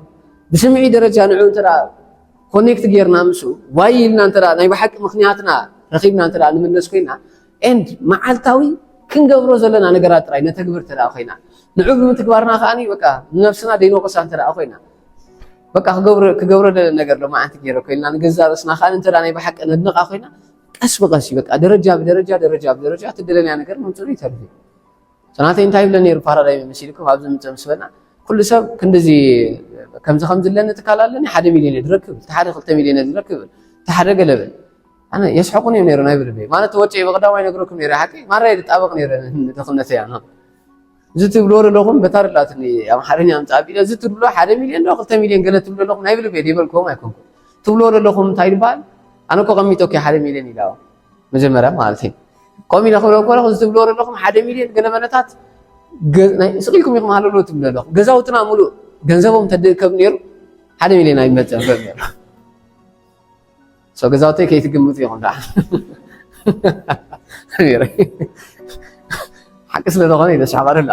ብስምዒት ደረጃ ንዑ እንተ ደኣ ኮኔክት ጌርና ምስኡ ዋይ ኢልና እንተ ደኣ ናይ ብሓቂ ምኽንያትና ረኺብና እንተ ደኣ ንምለስ ኮይና ኤንድ መዓልታዊ ክንገብሮ ዘለና ነገራት ጥራይ ነተግብር እንተ ደኣ ኮይና ንዑ ብምትግባርና ከኣ በቃ ንነብስና ደይንወቕሳ እንተ ደኣ ኮይና በቃ ክገብሮ ክገብሮ ደለ ነገር ሎማዓንቲ ገይረ ኮይና ንገዛ ርእስና ከዓ እንተ ናይ ብሓቂ ነድንቃ ኮይና ቀስ ብቀስ እዩ በቃ ደረጃ ብደረጃ ደረጃ ብደረጃ እቲ ደለናያ ነገር ምምፅኡ ይተርፍ እዩ ናተይ እንታይ ይብለ ነይሩ ፓራዳይም መሲልኩም ኣብዚ ምፅእ ምስ በልና ኩሉ ሰብ ክንድዚ ከምዚ ከምዚ ኣለኒ ትካል ኣለኒ ሓደ ሚልዮን እየ ዝረክብ እቲ ሓደ ክልተ ሚልዮን እየ ዝረክብ እቲ ሓደ ገለበ ኣነ የስሐቁን እዮም ነይሩ ናይ ብልበይ ማለት ወፂ ብቀዳማይ ነግረኩም ነይረ ሓቂ ማራ እየ ዝጣበቅ ነይረ ንድኽነተይ ኣነ እዚ ትብልዎ ዘለኹም በታ ርላትኒ ኣምሓርኛ ኣምፃእ ኣቢለ እዚ ትብሎ ሓደ ሚልዮን ዶ ክልተ ሚልዮን ገለ ትብሎ ዘለኹም ናይ ብልበይ ዘይበልክዎም ኣይኮንኩም ትብልዎ ዘለኹም እንታይ ይበሃል ኣነ እኮ ቀሚጦ እኮ ሓደ ሚልዮን ኢላ መጀመርያ ማለት እዩ ከምኡ ኢለ ክብሎ ከለኹ እዚ ትብልዎ ዘለኹም ሓደ ሚልዮን ገለ መለታት ስቕ ኢልኩም ኢኹም ሃለሎ ትብሉ ዘለኹም ገዛውትና ሙሉእ ገንዘቦም ተድእከብ ነይሩ ሓደ ሚልዮን ኣይመፀን ነይሩ ሰው ገዛውተይ ከይትግምቱ ኢኹም ደኣ ሓቂ ስለ ዝኾነ ይተሻባረ ላ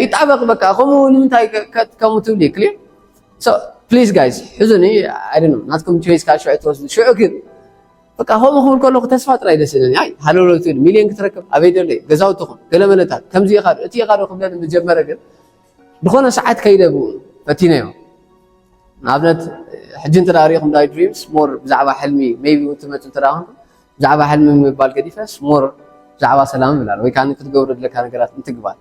ይጣበቕ በቃ ከምኡ ንምንታይ ከምኡ ትብሊ ክሊር ፕሊዝ ጋይስ ሕዙኒ ኣይደነ ናትኩም ቾይስ ካብ ሽዑ ትወስዱ ሽዑ ግን በቃ ከምኡ ክብል ከለኩ ተስፋ ጥራይ ደስ ይለኒ ኣይ ሃለሎ ትብል ሚልዮን ክትረክብ ኣበይ ደሎ ገዛውትኹም ገለ መለታት ከምዚ ኢኻ እቲ ኢኻ ዶ ክብለኒ ምጀመረ ግን ዝኾነ ሰዓት ከይደ ብኡ ፈቲነዮ ንኣብነት ሕጂ እንተ ሪኢኹም ዳይ ድሪምስ ሞር ብዛዕባ ሕልሚ ሜቢ እውን ትመፁ እንተ ኹም ብዛዕባ ሕልሚ ምባል ገዲፈስ ሞር ብዛዕባ ሰላም ምላል ወይ ከዓ ክትገብሮ ድለካ ነገራት እንትግባር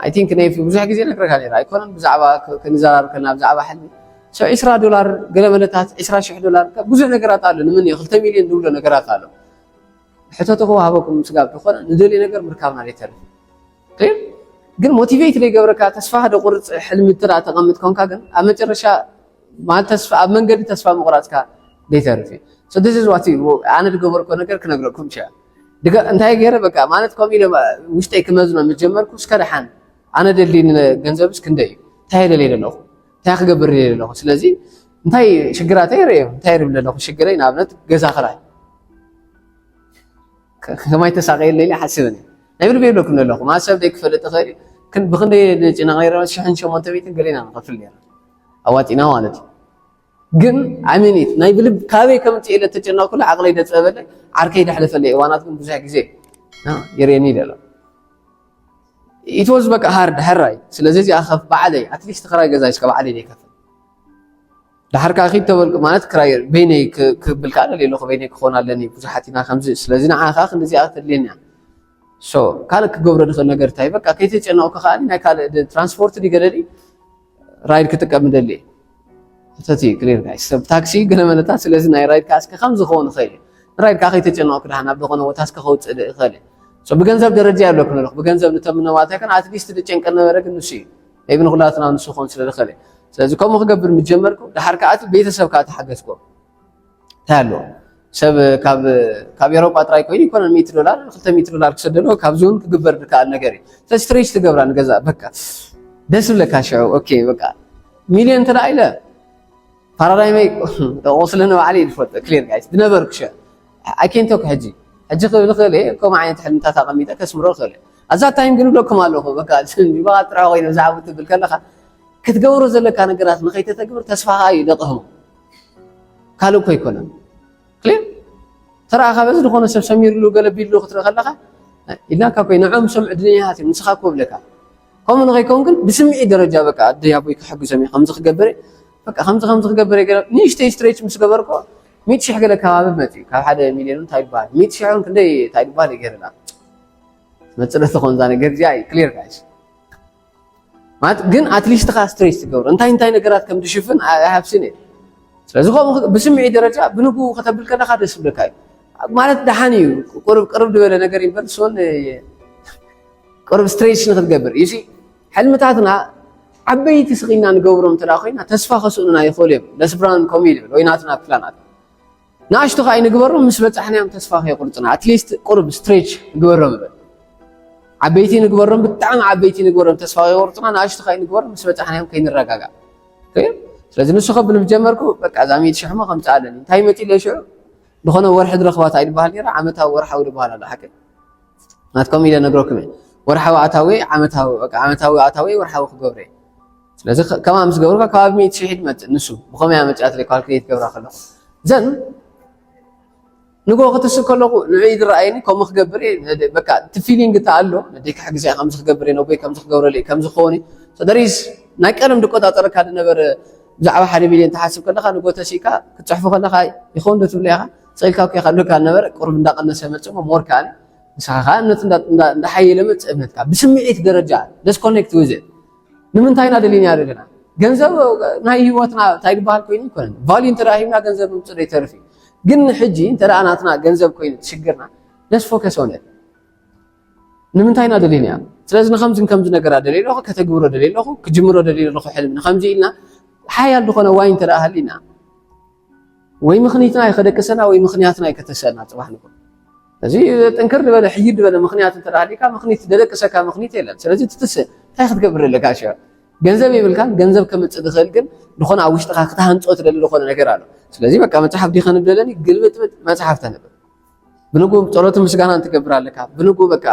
I think ናይ ብዙሕ ግዜ ነግረካ ነራ ኣይኮነን ብዛዕባ ክንዘራርብ ከና ብዛዕባ ሕልሚ So ዒስራ ዶላር ገለ መለታት ዒስራ ሽሕ ዶላር ብዙሕ ነገራት ኣሎ። ንምን ክልተ ሚልዮን ንብሎ ነገራት ኣሎ። ሕተቱ ክወሃበኩም ስጋብ ዝኾነ ንደልዮ ነገር ምርካብና ዘይተርፍ። ግን ሞቲቬት ዘይገብረካ ተስፋ ደቁርፅ ሕልሚ ትዳ ተቐምጥ ኮንካ ግን ኣብ መጨረሻ ማለት ተስፋ ኣብ መንገዲ ተስፋ ምቑራፅካ ዘይተርፍ እዩ። So this is what ኣነ ዝገበርኮ ነገር ክነግረኩም ሻ ድገ እንታይ ገይረ በቃ ማለት ከምኡ ኢለ ውሽጠይ ክመዝኖ ምስ ጀመርኩ እስከ ደሓን ኣነ ደልኒ ገንዘብስ ክንደይ እዩ እንታይ ደልየ ዘለኹ እንታይ ክገብር ደልየ ዘለኹ ስለዚ እንታይ ሽግራተይ ርእዮም እንታይ ርብ ዘለኹ ሽግረይ ንኣብነት ገዛ ክራይ ከማይ ተሳቀየለ ኢለ ሓስበን ናይ ብልቢ የብለኩም ዘለኹ ማለት ሰብ ደይ ክፈልጥ ይኽእል እዩ ብክንደይ ጭና ቀይረ ሽሕን ሸሞንተ ቤትን ገሌና ንኸፍል ነርና ኣዋፂና ማለት እዩ ግን ኣሚኒት ናይ ብልብ ካበይ ከምፅእ ኢለ ተጨነቅኩሉ ዓቅለይ ደፀበለ ዓርከይ ደሕለፈለይ እዋናት ግን ብዙሕ ግዜ ይርእየኒ ይደሎ ኢትወዝ በቃ ሃርድ ሕራይ ስለዚ እዚኣ ከፍ ባዕለይ ኣትሊስት ክራይ ገዛ እስከ ባዕለይ ዘይከፍል ዳሕር ከዓ ኪድ ተበልኩ ማለት ክራይ በይነይ ክብል ከዓ ደልየ ኣለኹ በይነይ ክኾን ኣለኒ ብዙሓት ኢና ከምዚ ስለዚ ንዓ ከዓ ክንዲዚኣ ተድልየኒ እያ ካልእ ክገብሮ ድኽእል ነገር እንታይ በቃ ከይተጨነቕኩ ከዓ ናይ ካልእ ትራንስፖርት ድገለሊ ራይድ ክጥቀም ደሊ እተቲ ክሊር ጋይ ሰብ ታክሲ ገለመለታት ስለዚ ናይ ራይድ ከዓ እስከ ከም ዝኸውን ይኽእል እዩ ንራይድ ከዓ ከይተጨነቕኩ ድሓ ናብ ዝኾነ ቦታ እስከ ከውፅእ ይኽእል እዩ ብገንዘብ ደረጃ ያለኩ ነለኹ ብገንዘብ ንተምኖ ማለት ኣይኮነ ኣትሊስት ድጨንቀ ነበረ ግን ንሱ እዩ ቢ ንኩላትና ንሱ ክኸውን ስለ ዝኽእል እዩ ስለዚ ከምኡ ክገብር ምስ ጀመርኩ ድሓር ከዓ እቲ ቤተሰብ ከዓ ተሓገዝኩ እንታይ ኣለዎ ሰብ ካብ ካብ ኤሮጳ ጥራይ ኮይኑ ይኮነ ሚእቲ ዶላር ክልተ ሚእቲ ዶላር ክሰደሎ ካብዚ እውን ክግበር ዝከኣል ነገር እዩ ስለዚ ስትሬች ትገብራ ንገዛ በቃ ደስ ብለካ ሽዑ ኦኬ በቃ ሚልዮን እንተ ኢለ ፓራዳይመይ ተቆስለ ንባዕለ ይድፈጥ ክሊር ጋይስ ዝነበርኩ ሽዑ ኣይኬንቶክ ሕጂ ሕጂ ክብል ክእል እየ ከምኡ ዓይነት ሕልምታት ኣቐሚጠ ከስምሮ ክእል እየ ኣዛ ታይም ግን ብለኩም ኣለኹ በቃ ጥራሕ ኮይኑ ብዛዕባ ትብል ከለካ ክትገብሮ ዘለካ ነገራት ንኸይተተግብር ተስፋኻ እዩ ደቕህሞ ካልእ እኮ ኣይኮነን ክሊር ተረኣኻ በዚ ዝኾነ ሰብ ሰሚርሉ ገለ ቢሉ ክትርኢ ከለኻ ኢልናካ ኮይ ንዖም ሰምዑ ድንያሃት እዮም ንስኻ እኮ ብለካ ከምኡ ንኸይከውን ግን ብስምዒት ደረጃ በቃ ኣደይ ኣቦይ ክሕግዞም እየ ከምዚ ክገብር እየ በቃ ከምዚ ከምዚ ክገብር እየ ገለ ንእሽተይ ስትሬች ምስ ገበርኮ ሚእቲ ሽሕ ገለ ከባቢ መፅኡ ካብ ሓደ ሚልዮን እንታይ ይበሃል ሚእቲ ሽሕ እውን ክንደይ እንታይ ይበሃል እየ ገይረላ መፅእ ዶ ትኾን እዛ ነገር እዚኣ እዩ ክሊር ጋይስ ማለት ግን ኣትሊስት ካ ስትሬስ ትገብሮ እንታይ እንታይ ነገራት ከም ትሽፍን ኣይሃብስን እየ ስለዚ ከምኡ ብስምዒት ደረጃ ብንግኡ ከተብል ከለካ ደስ ይብለካ እዩ ማለት ደሓን እዩ ቁርብ ቅርብ ዝበለ ነገር ይበል ሶን ቅርብ ስትሬስ ንክትገብር እዩ ሕልምታትና ዓበይቲ ስኺልና ንገብሮም እንተ ኮይና ተስፋ ከስእኑና ይኽእሉ እዮም ደስብራን ከምኡ ይብል ወይ ናትና ፕላናት ንኣሽቱ ከዓ ይንግበሮም ምስ በፃሕናዮም ተስፋ ከይቁርፅና ኣትሊስት ቁርብ ስትሬች ንግበሮም ይብል ዓበይቲ ንግበሮም ብጣዕሚ ዓበይቲ ንግበሮም ተስፋ ከይቁርፅና ንኣሽቱ ከዓ ይንግበሮም ምስ በፃሕናዮም ከይንረጋጋእ ስለዚ ንሱ ከብል ምስ ጀመርኩ በቃ እዛ ሚእቲ ሽሕሞ ከምፅእ ኣለኒ እንታይ መፂ ኢለ ሽዑ ዝኾነ ወርሒ ዝረኽባ እንታይ ዝበሃል ነይራ ዓመታዊ ወርሓዊ ዝበሃል ኣሎ ሓቂ ናትኩም ኢለ ነግረኩም እየ ወርሓዊ ኣታዊ ዓመታዊ በቃ ዓመታዊ ኣታዊ ወርሓዊ ክገብረ እየ ስለዚ ከማ ምስ ገብርካ ከባቢ ሚእቲ ሽሕ ድመፅእ ንሱ ብኸመይ ኣመፅኣት ለይ ካልኩሌት ገብራ ከለኹ ዘን ንጎ ክትስእ ከለኹ ንዕይ ዝረኣየኒ ከምኡ ክገብር እየ በቃ እቲ ፊሊንግ እታ ኣሎ ነደይ ክሕግዘ እየ ከምዚ ክገብር እየ ነቦይ ከምዚ ክገብረሉ እየ ከምዚ ክኸውን እዩ ደሪስ ናይ ቀደም ዝቆፃፀረካ ዝነበረ ብዛዕባ ሓደ ሚልዮን ትሓስብ ከለካ ንጎ ተሲእካ ክትፅሕፎ ከለካ ይኸውን ዶ ትብሎ ኢኻ ስኢልካ እኮ ኢኻ ዝብለካ ዝነበረ ቁሩብ እንዳቀነሰ መፅእ እሞ ሞር ከዓኒ ንስኻ ከዓ እምነት እንዳሓየለ መፅእ እምነትካ ብስምዒት ደረጃ ዲስኮኔክት ዊዝ ንምንታይ ኢና ደሊና ዘለና ገንዘብ ናይ ህይወትና እንታይ ዝበሃል ኮይኑ ይኮነን ቫልዩ እንተ ሂብና ገንዘብ ምምፅእ ዘይተርፍ እዩ ግን ሕጂ እንተ ናትና ገንዘብ ኮይኑ ትሽግርና ለስ ፎከስ ሆነ ንምንታይ ኢና ደሊና እያ ስለዚ ንከምዚ ከምዚ ነገራት ደልየ ኣለኹ ከተግብሮ ደልየ ኣለኹ ክጅምሮ ደልየ ኣለኹ ሕልሚ ንከምዚ ኢልና ሓያል ዝኾነ ዋይ እንተ ሃሊና ወይ ምኽኒትና እዩ ከደቅሰና ወይ ምኽንያትና እዩ ከተሰና ፅባሕ ንኩ እዚ ጥንክር ዝበለ ሕይድ ዝበለ ምኽንያት እንተ ሃሊካ ምኽኒት ደደቅሰካ ምኽኒት የለን ስለዚ ትትስእ እንታይ ክትገብር ኣለካ ሸ ገንዘብ የብልካን ገንዘብ ከምፅእ ዝኽእል ግን ዝኾነ ኣብ ውሽጥኻ ክትሃንፆ ትደሊ ዝኾነ ነገር ኣሎ ስለዚ በቃ መፅሓፍ ዲ ከንብብ ደለኒ ግልብጥብጥ መፅሓፍ ተንብብ ብንጉ ፀሎትን ምስጋናን ትገብር ኣለካ ብንጉ በቃ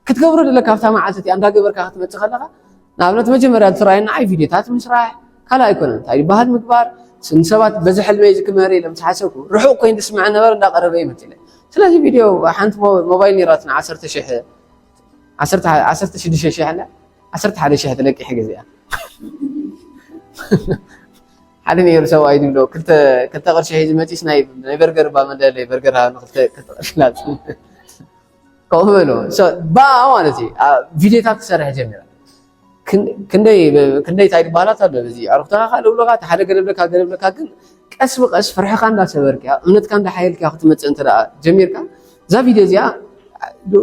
ክትገብሮ ደለካ ኣብታ መዓልቲ እቲኣ እንዳገበርካ ክትመፅእ ከለካ ንኣብነት መጀመርያ ዝረኣየና ኣይ ቪድዮታት ምስራሕ ካልእ ኣይኮነን እንታይ ዝበሃል ምግባር ንሰባት በዚ ሕልመይ እዚ ክምህር ኢለ ምስ ሓሰብኩ ርሑቕ ኮይኑ ዝስምዐ ነበር እንዳቀረበ ይመፅእ ስለዚ ቪድዮ ሓንቲ ሞባይል ነይራትና ዓሰርተ ሽሕ ዓሰርተ ሽዱሽተ ሽሕ ኣላ ዓሰርተ ሓደ ሽሕ ተለቂሐ ገዚኣ ሓደ ነይሩ ሰብኣይ ድብሎ ክልተ ቅርሺ ሒዙ መፂስ ናይ በርገር ባ መለለይ በርገር ሃበኒ ክልተ ቅርሺ ላፅ ከምኡ በሎ ባ ማለት እዩ ቪድዮታት ክሰርሕ ጀሚረ ክንደይ እንታይ ድባላት ኣሎ እዚ ኣርክተኻ ካልእ ብሎካ ሓደ ገለብለካ ገለብለካ ግን ቀስ ብቀስ ፍርሕኻ እንዳሰበርካ እምነትካ እንዳሓየልካ ክትመፅእ እንተ ጀሚርካ እዛ ቪድዮ እዚኣ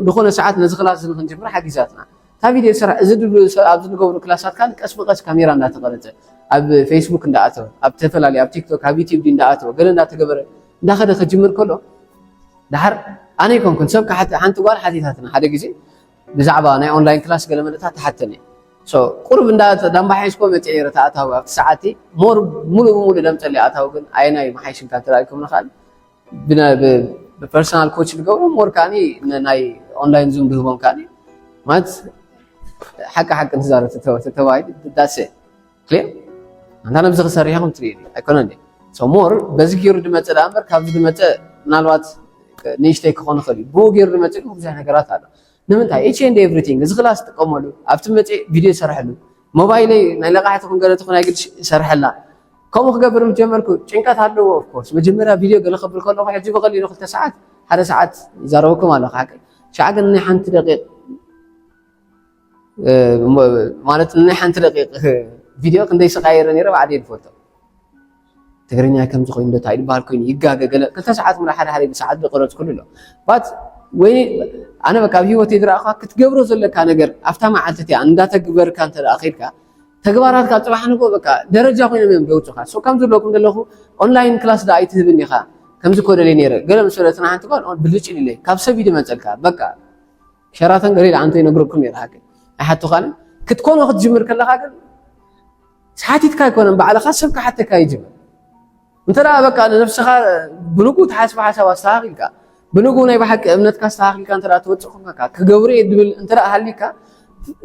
ዝኾነ ሰዓት ነዚ ክላስ እዚ ንክንጅምር ሓጊዛትና እታ ቪድዮ ስራሕ እዚ ድብሉ ኣብዚ ንገብሩ ክላሳት ካን ቀስ ብቀስ ካሜራ እንዳተቀረፀ ኣብ ፌስቡክ እንዳኣተወ ኣብ ተፈላለዩ ኣብ ቲክቶክ ኣብ ዩቲብ እንዳኣተወ ገለ እንዳተገበረ እንዳኸደ ክጅምር ከሎ ድሓር ኣነ ይኮንኩን ሰብ ሓንቲ ጓል ሓቲታትና ሓደ ግዜ ብዛዕባ ናይ ኦንላይን ክላስ ገለ መለታት ትሓተኒ ቁሩብ እንዳ ዳምባሓይሽኮ መፅእ ነረ ተኣታዊ ኣብቲ ሰዓቲ ሞር ሙሉእ ብሙሉእ ደምፀሊ ኣታዊ ግን ኣየናይ መሓይሽንካ እንተ ኢልኩም ንኽእል ብፐርሰናል ኮች ዝገብሮ ሞር ከዓኒ ናይ ኦንላይን ዙም ዝህቦም ከዓኒ ማለት ሓቂ ሓቂ ንዛረብ ተተባሂሉ ዳሴ ክሊር ኣንታ ነብዚ ክሰርሕ ኢኹም ትርኢ ኣይኮነ እንዴ ሞር በዚ ገይሩ ዝመፀ ዳ እምበር ካብዚ ዝመፀ ምናልባት ንእሽተይ ክኾን ይኽእል እዩ ብኡ ገይሩ ዝመፀ ብዙሕ ነገራት ኣሎ ንምንታይ each and everything እዚ ክላስ ትጥቀመሉ ኣብቲ መፅእ ቪድዮ ይሰርሐሉ ሞባይለይ ናይ ለቃሒ ትኹን ገለ ትኹን ኣይግድሽ ይሰርሐላ ከምኡ ክገብር ምስ ጀመርኩ ጭንቀት ኣለዎ of course መጀመርያ ቪድዮ ገለ ክብል ከለኹ ሕጂ ብቐሊሉ ክልተ ሰዓት ሓደ ሰዓት ይዛረበኩም ኣለኹ ሓቂ ሻዕ ግን ናይ ሓንቲ ደቂቕ ማለት ናይ ሓንቲ ደቂቕ ቪድዮ ክንደይ ስቃይ ይረ ነይረ ባዕደይ ዝፈልጦ ትግርኛ ከምዚ ኮይኑ ዶ እንታይ ዝበሃል ኮይኑ ይጋገ ገለ ክልተ ሰዓት ሙሉ ሓደ ሓደ ሰዓት ዝቆረፅኩሉ ኣሎ but ወይ ኣነ በቃ ኣብ ሂወተይ ዝረኣኹ ክትገብሮ ዘለካ ነገር ኣብታ መዓልቲ እቲኣ እንዳተግበርካ እንተ ኸድካ ተግባራትካ ፅባሕ ንግሆ በቃ ደረጃ ኮይኖም እዮም ዘውፅኡካ so ከም ዝብለኩም ዘለኹ ኦንላይን ክላስ ዳ ኣይትህብን ኢኻ ከምዚ ኮደለይ ነይረ ገለ ምስ በለትና ሓንቲ ጓል ብልጭ ኢለይ ካብ ሰብ እዩ ዝመፀልካ በቃ ሸራተን ገሊላ ኣንተ ይነግረኩም ነይረ ሃገ ኣይሓቱኻን ክትኮኖ ክትጅምር ከለኻ ግን ሓቲትካ ኣይኮነን ባዕልኻ ሰብ ክሓተካ ይጅምር እንተ ደኣ በቃ ንነብስኻ ብንጉ ትሓስብ ሓሳብ ኣስተኻኺልካ ብንጉ ናይ ብሓቂ እምነትካ ኣስተኻኺልካ እንተ ትወፅእ ኮንካ ክገብሮ እየ ድብል እንተ ሃሊካ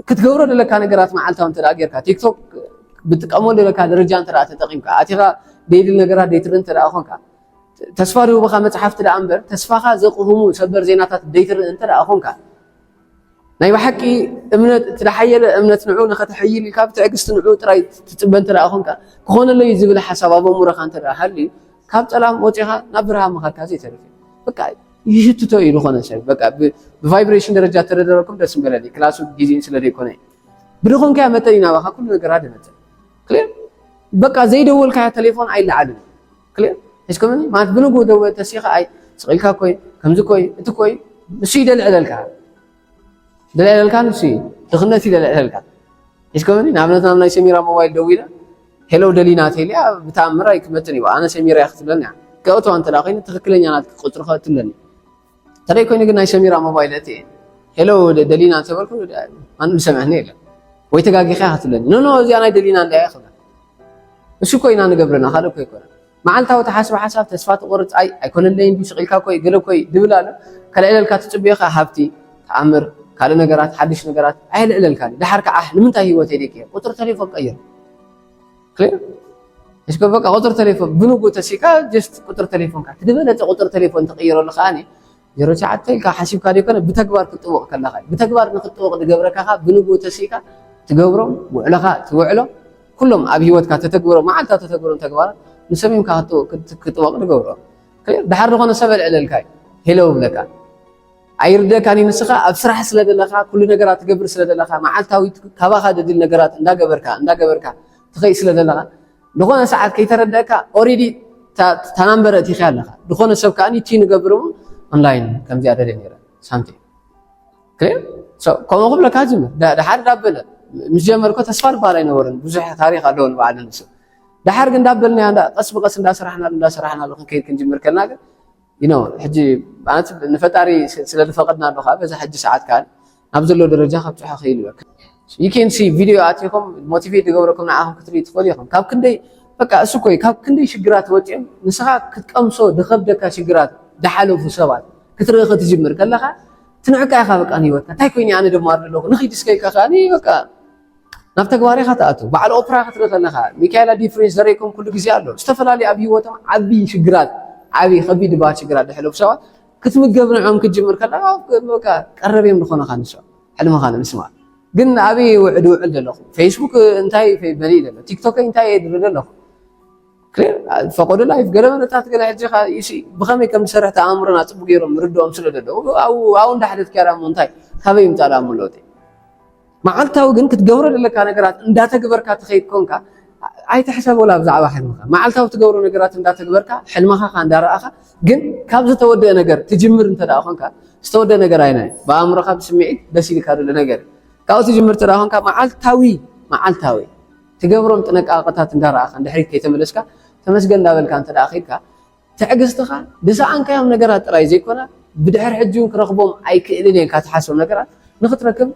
ክትገብሮ ዘለካ ነገራት መዓልታዊ እንተ ጌርካ ቲክቶክ ብጥቀመሉ ዘለካ ደረጃ እንተ ተጠቂምካ ኣቲኻ ደይድል ነገራት ደይትርኢ እንተ ኮንካ ተስፋ ዝህቡኻ መጽሓፍቲ ደኣ እምበር ተስፋኻ ዘቕህሙ ሰበር ዜናታት ደይትርኢ እንተ ደኣ ኾንካ ናይ ብሓቂ እምነት እቲ ዝሓየለ እምነት ንዑ ንኸተሐይል ኢልካ ብትዕግስቲ ንዑ ጥራይ ትጽበ እንተ ደኣ ኾንካ ክኾነለይ ዝብል ሓሳብ ኣብ ኣእምሮኻ እንተ ደኣ ሃልዩ ካብ ጸላም ወጺኻ ናብ ብርሃን ምኻድካ ዘይተርፍ እዩ በቃ ይሽትቶ እዩ ዝኾነ ሰብ በቃ ብቫይብሬሽን ደረጃ ተደረረኩም ደስ ምበለኒ ክላሱ ግዜን ስለ ዘይኮነ ብድኾንካያ መጠን እዩ ናባኻ ኩሉ ነገራት ዝመጽእ ክሊር በቃ ዘይደወልካያ ቴሌፎን ኣይለዓልን ክሊር ሒዝኩምኒ ማለት ብንግሁ ደወ ተሲኻ ኣይ ስቕ ኢልካ ኮይ ከምዚ ኮይ እቲ ኮይ ንሱ ይደልዕለልካ ደልዕለልካ ንሱ እዩ ድኽነት ይደልዕለልካ ሒዝኩምኒ ንኣብነት ናብ ናይ ሰሚራ ሞባይል ደዊለ ሄሎ ደሊና ተይልያ ብተኣምር ኣይክመፅን እዩ ኣነ ሰሚራ እያ ክትብለኒ እያ ከእትዋ እንተ ኮይኑ ትኽክለኛ ናትኪ ቁፅሪ ከእትለኒ ተደይ ኮይኑ ግን ናይ ሰሚራ ሞባይል እቲ ሄሎ ደሊና እንተበልኩ ማንም ዝሰምዐኒ የለን ወይ ተጋጊኻ ክትብለኒ ኖ ኖ እዚኣ ናይ ደሊና እንዳ እያ ክብላ እሱ ኮይና ንገብረና ካልእ እኮ ይኮነ መዓልታዊ ተሓስብ ሓሳብ ተስፋ ትቆርፅ ኣይ ኣይኮነለይ እንዲ ስቕ ኢልካ ኮይ ገለ ኮይ ድብል ኣሎ ከልዕለልካ ትፅብዮ ከዓ ሃብቲ ተኣምር ካልእ ነገራት ሓድሽ ነገራት ኣየልዕለልካ ድሓር ከዓ ንምንታይ ህይወት የደቂ ቁፅሪ ተሌፎን ቀይር ክሊር እስከ በቃ ቁፅሪ ተሌፎን ብንጉ ተሲካ ጀስት ቁፅሪ ተሌፎንካ ትድበለፀ ቁፅሪ ተሌፎን ትቅይረሉ ከዓ ዜሮ ትሽዓተ ኢልካ ሓሲብካ ዘይኮነ ብተግባር ክትጥወቕ ከለኻ እዩ። ብተግባር ንክትጥወቕ ዝገብረካ ከዓ ብንግኡ ተሲእካ ትገብሮም ውዕለኻ ትውዕሎ ኩሎም ኣብ ሂወትካ ተተግብሮም መዓልታ ተተግብሮም ተግባራት ንሰሚምካ ክትጥወቕ ዝገብሮ ድሓር ዝኾነ ሰብ ኣልዕለልካ እዩ ሄሎ ይብለካ ኣይርደካን እዩ ንስኻ ኣብ ስራሕ ስለ ዘለኻ ኩሉ ነገራት ትገብር ስለ ዘለኻ መዓልታዊ ካባኻ ደድል ነገራት እንዳገበርካ እንዳገበርካ ትኸይ ስለ ዘለኻ ዝኾነ ሰዓት ከይተረደእካ ኦሬዲ ታናምበረ እቲኻ ኣለኻ ዝኾነ ሰብ ከዓ ቲ ንገብር ኦንላይን ከምዚኣ ደለ ነረ ሳምቲንግ ክሊር ከምኡ ክብለካ ዝምር ድሓር ዳበለ ምስ ጀመርኮ ተስፋ ዝበሃል ኣይነበርን ብዙሕ ታሪክ ኣለዎ ንባዕሉ ንሱ ድሓር ግን ዳበልና ቀስ ብቀስ እንዳሰራሕናሉ እንዳሰራሕናሉ ክንከይድ ክንጅምር ከልና ግን you know ሕጂ ማለት ንፈጣሪ ስለ ዝፈቀድና ኣሎ ከዓ በዛ ሕጂ ሰዓት ከዓ ናብ ዘሎ ደረጃ ከብፅሖ ክእል ይበካ you can see video ኣቲኹም ሞቲቬት ዝገብረኩም ንዓኹም ክትርኢ ትኽእሉ ኢኹም ካብ ክንደይ በቃ እሱ ኮይ ካብ ክንደይ ሽግራት ወፂኦም ንስኻ ክትቀምሶ ዝኸብደካ ሽግራት ዝሓለፉ ሰባት ክትርኢ ክትጅምር ከለኻ ትንዕቃ ኢኻ በቃ ንህይወትካ እንታይ ኮይኒ ኣነ ደማር ዘለኹ ንኺድ እስከ ኢልካ ከዓ በቃ ናብ ተግባር ኢኻ ትኣቱ። በዓል ኦፕራ ክትርኢ ከለኻ፣ ሚካኤላ ዲፍሬንስ ዘርእየኩም ኩሉ ግዜ ኣሎ። ዝተፈላለዩ ኣብ ህይወቶም ዓቢ ሽግራት፣ ዓቢ ከቢድ ዝበሃል ሽግራት ዘሕለፉ ሰባት ክትምገብ ንዕኦም ክትጅምር ከለኻ በቃ ቀረብ እዮም ዝኾኑኻ ንሶም። ሕልምኻ ንምስማዕ ግን ኣበይ ውዕል ውዕል ዘለኹ ፌስቡክ እንታይ በሊ ዘሎ ቲክቶክ እንታይ የድሪ ዘለኹ ክሊር ፈቆዶ ላይፍ ገለ መለታት ገለ ሕጂ ብኸመይ ከም ዝሰርሕ ተኣምሮና ፅቡቅ ገይሮም ርድኦም ስለ ዘለዉ ኣብኡ እንዳሕደት ክያዳ እሞ እንታይ ካበይ ይምፃእ ዳኣ እሞ ለውጢ መዓልታዊ ግን ክትገብሮ ዘለካ ነገራት እንዳተግበርካ ትኸይድ ኮንካ ኣይትሕሰብ ወላ ብዛዕባ ሕልምኻ። መዓልታዊ ትገብሮ ነገራት እንዳተግበርካ፣ ሕልምኻ ከኣ እንዳረኣኻ፣ ግን ካብ ዝተወደአ ነገር ትጅምር እንተ ደኣ ኮንካ፣ ዝተወደአ ነገር ኣይነ ብኣእምሮኻ ብስምዒት ደስ ኢልካ ዘሎ ነገር ካብኡ ትጅምር እንተ ደኣ ኮንካ፣ መዓልታዊ መዓልታዊ ትገብሮም ጥንቃቐታት እንዳረኣኻ ንድሕሪት ከይተመለስካ፣ ተመስገን እንዳበልካ እንተ ደኣ ኸይድካ፣ ትዕግስትኻ ዝሰኣንካዮም ነገራት ጥራይ ዘይኮነ፣ ብድሕሪ ሕጂ እውን ክረኽቦም ኣይክእልን እየ ካብ ትሓስቦም ነገራት ንኽትረክብ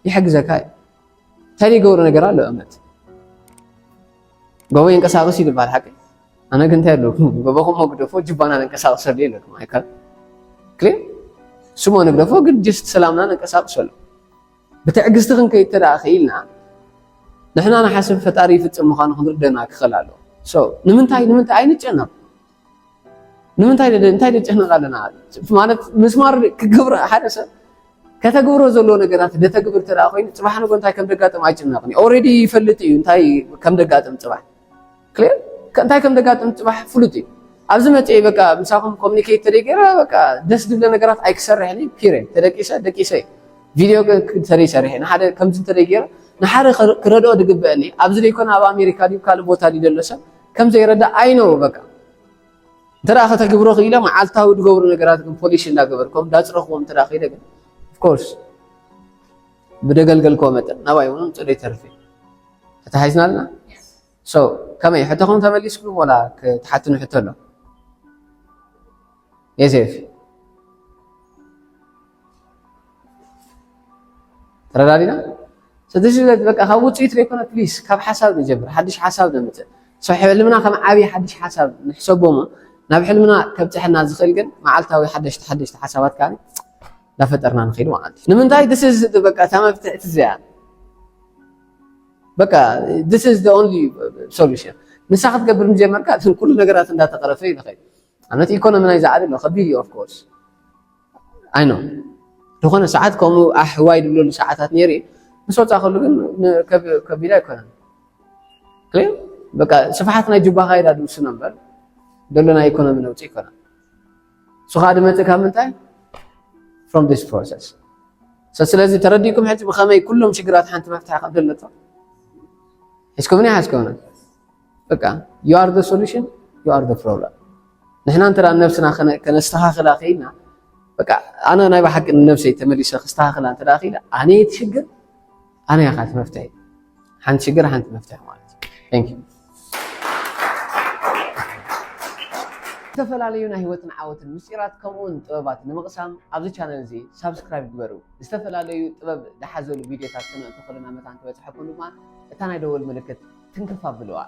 ይሕግዘካ እዩ። እንታይ ዘይገብሮ ነገር ኣሎ? እምነት ጎቦ የንቀሳቕስ እዩ ዝበሃል ሓቂ። ኣነ ግን እንታይ ኣለኩም? ጎቦኹም መግደፎ ጅባና ነንቀሳቕሰሉ የለኩም ኣይከል ክሊር ስሞ ንግደፎ ግን ጅስት ሰላምና ነንቀሳቕሰሉ። ብትዕግስቲ ክንከይድ ተደኣ ክኢልና ንሕና ንሓስብ ፈጣሪ ይፍጽም ምዃኑ ክንርደና ክኽእል ኣለዎ። So ንምንታይ ንምንታይ ኣይንጨነቕ? ንምንታይ ደ- እንታይ ደጨነቕ ኣለና? ማለት ምስማር ክገብር ሓደ ሰብ ከተግብሮ ዘለዎ ነገራት ደተግብር ተደኣ ኮይኑ ጽባሕ ንጎ እንታይ ከም ደጋጥም ኣይጭነቕን እዩ። ኦልሬዲ ይፈልጥ እዩ እንታይ ከም ደጋጥም ጽባሕ። ክሊር እንታይ ከም ደጋጥም ጽባሕ ፍሉጥ እዩ። ኣብዚ መጽኤ በቃ ምሳኹም ኮሚኒኬት ተደይ ገይረ በቃ ደስ ዝብለ ነገራት ኣይክሰርሕን እዩ። ፒሪየድ። ተደቂሰ ደቂሰ እዩ። ቪድዮ ገ- ተደይ ሰሪሐ ንሓደ ከምዚ እንተደይ ገይረ ንሓደ ክረ- ክረድኦ ዝግበአኒ ኣብዚ ደይኮነ ኣብ ኣሜሪካ ድዩ ካልእ ቦታ ድዩ ዘሎ ሰብ ከም ዘይረዳእ ኣይነው በቃ እንተ ደኣ ከተግብሮ ክኢለ መዓልታዊ ዝገብሩ ነገራት ግን ፖሊሽ እንዳገበርኩም እንዳፅረኽዎም እንተ ደኣ ክኢለ ግን ኦፍኮርስ ብደገልገልክዎ መጠን ናባይ እውን ምፅእ ዘይተርፍ እዩ። ተታሒዝና ኣለና። So ከመይ ሕቶኹም ተመሊስኩም ወላ ክትሓትኑ ሕቶ ኣሎ? የሴፍ ተረዳዲና ስለዚ በቃ ካብ ውፅኢት ዘይኮነ ፕሊስ ካብ ሓሳብ ንጀምር ሓድሽ ሓሳብ ነምፅእ ሰው ሕልምና ከም ዓብዪ ሓድሽ ሓሳብ ንሕሰቦ እሞ ናብ ሕልምና ከብፅሐና ዝኽእል ግን መዓልታዊ ሓደሽቲ ሓደሽቲ ሓሳባት ከዓ እንዳፈጠርና ንኽእል ማለት እዩ ንምንታይ this is በቃ እታ መፍትሕቲ እዚኣ በቃ this is the only solution ንሳ ክትገብር ምጀመርካ ኩሉ ነገራት እንዳተቐረፈ ይንኸይድ ኣነት ኢኮኖሚ ናይ ዝዓዲ ኣሎ ከቢድ እዩ of course I know ዝኾነ ሰዓት ከምኡ ኣሕዋይ ድብለሉ ሰዓታት ነይሩ እዩ ምስ ወፃ ከሉ ግን ከቢድ ኣይኮነን ክሊር በቃ ስፍሓት ናይ ጁባኻ ኢዳ ድውስኖ እምበር ደሎ ናይ ኢኮኖሚ ነውፂ ኣይኮነን እሱ ከዓ ድመፅእ ካብ ምንታይ from this process ስለዚ ተረዲእኩም ሕዚ ብኸመይ ኩሎም ሽግራት ሓንቲ መፍትሒ ከም ዘለቶ ሒዝኩምኒ ሓዝከምና በቃ you are the solution you are the problem ንሕና እንተ ነብስና ከነስተኻኽላ ከይና በቃ ኣነ ናይ ብሓቂ ንነብሰይ ተመሊሰ ክስተኻኽላ እንተ ክኢለ ኣነ የት ሽግር ኣነ ያኻ መፍትሒ ሓንቲ ሽግር ሓንቲ መፍትሒ ማለት እዩ ዝተፈላለዩ ናይ ህይወትን ዓወትን ምስጢራት ከምኡውን ጥበባት ንምቕሳም ኣብዚ ቻነል እዚ ሳብስክራይብ ግበሩ ዝተፈላለዩ ጥበብ ዝሓዘሉ ቪድዮታት ክነእቱ ከለና መታን ክበፅሐኩም ድማ እታ ናይ ደወል ምልክት ትንክፍ ኣብልዋ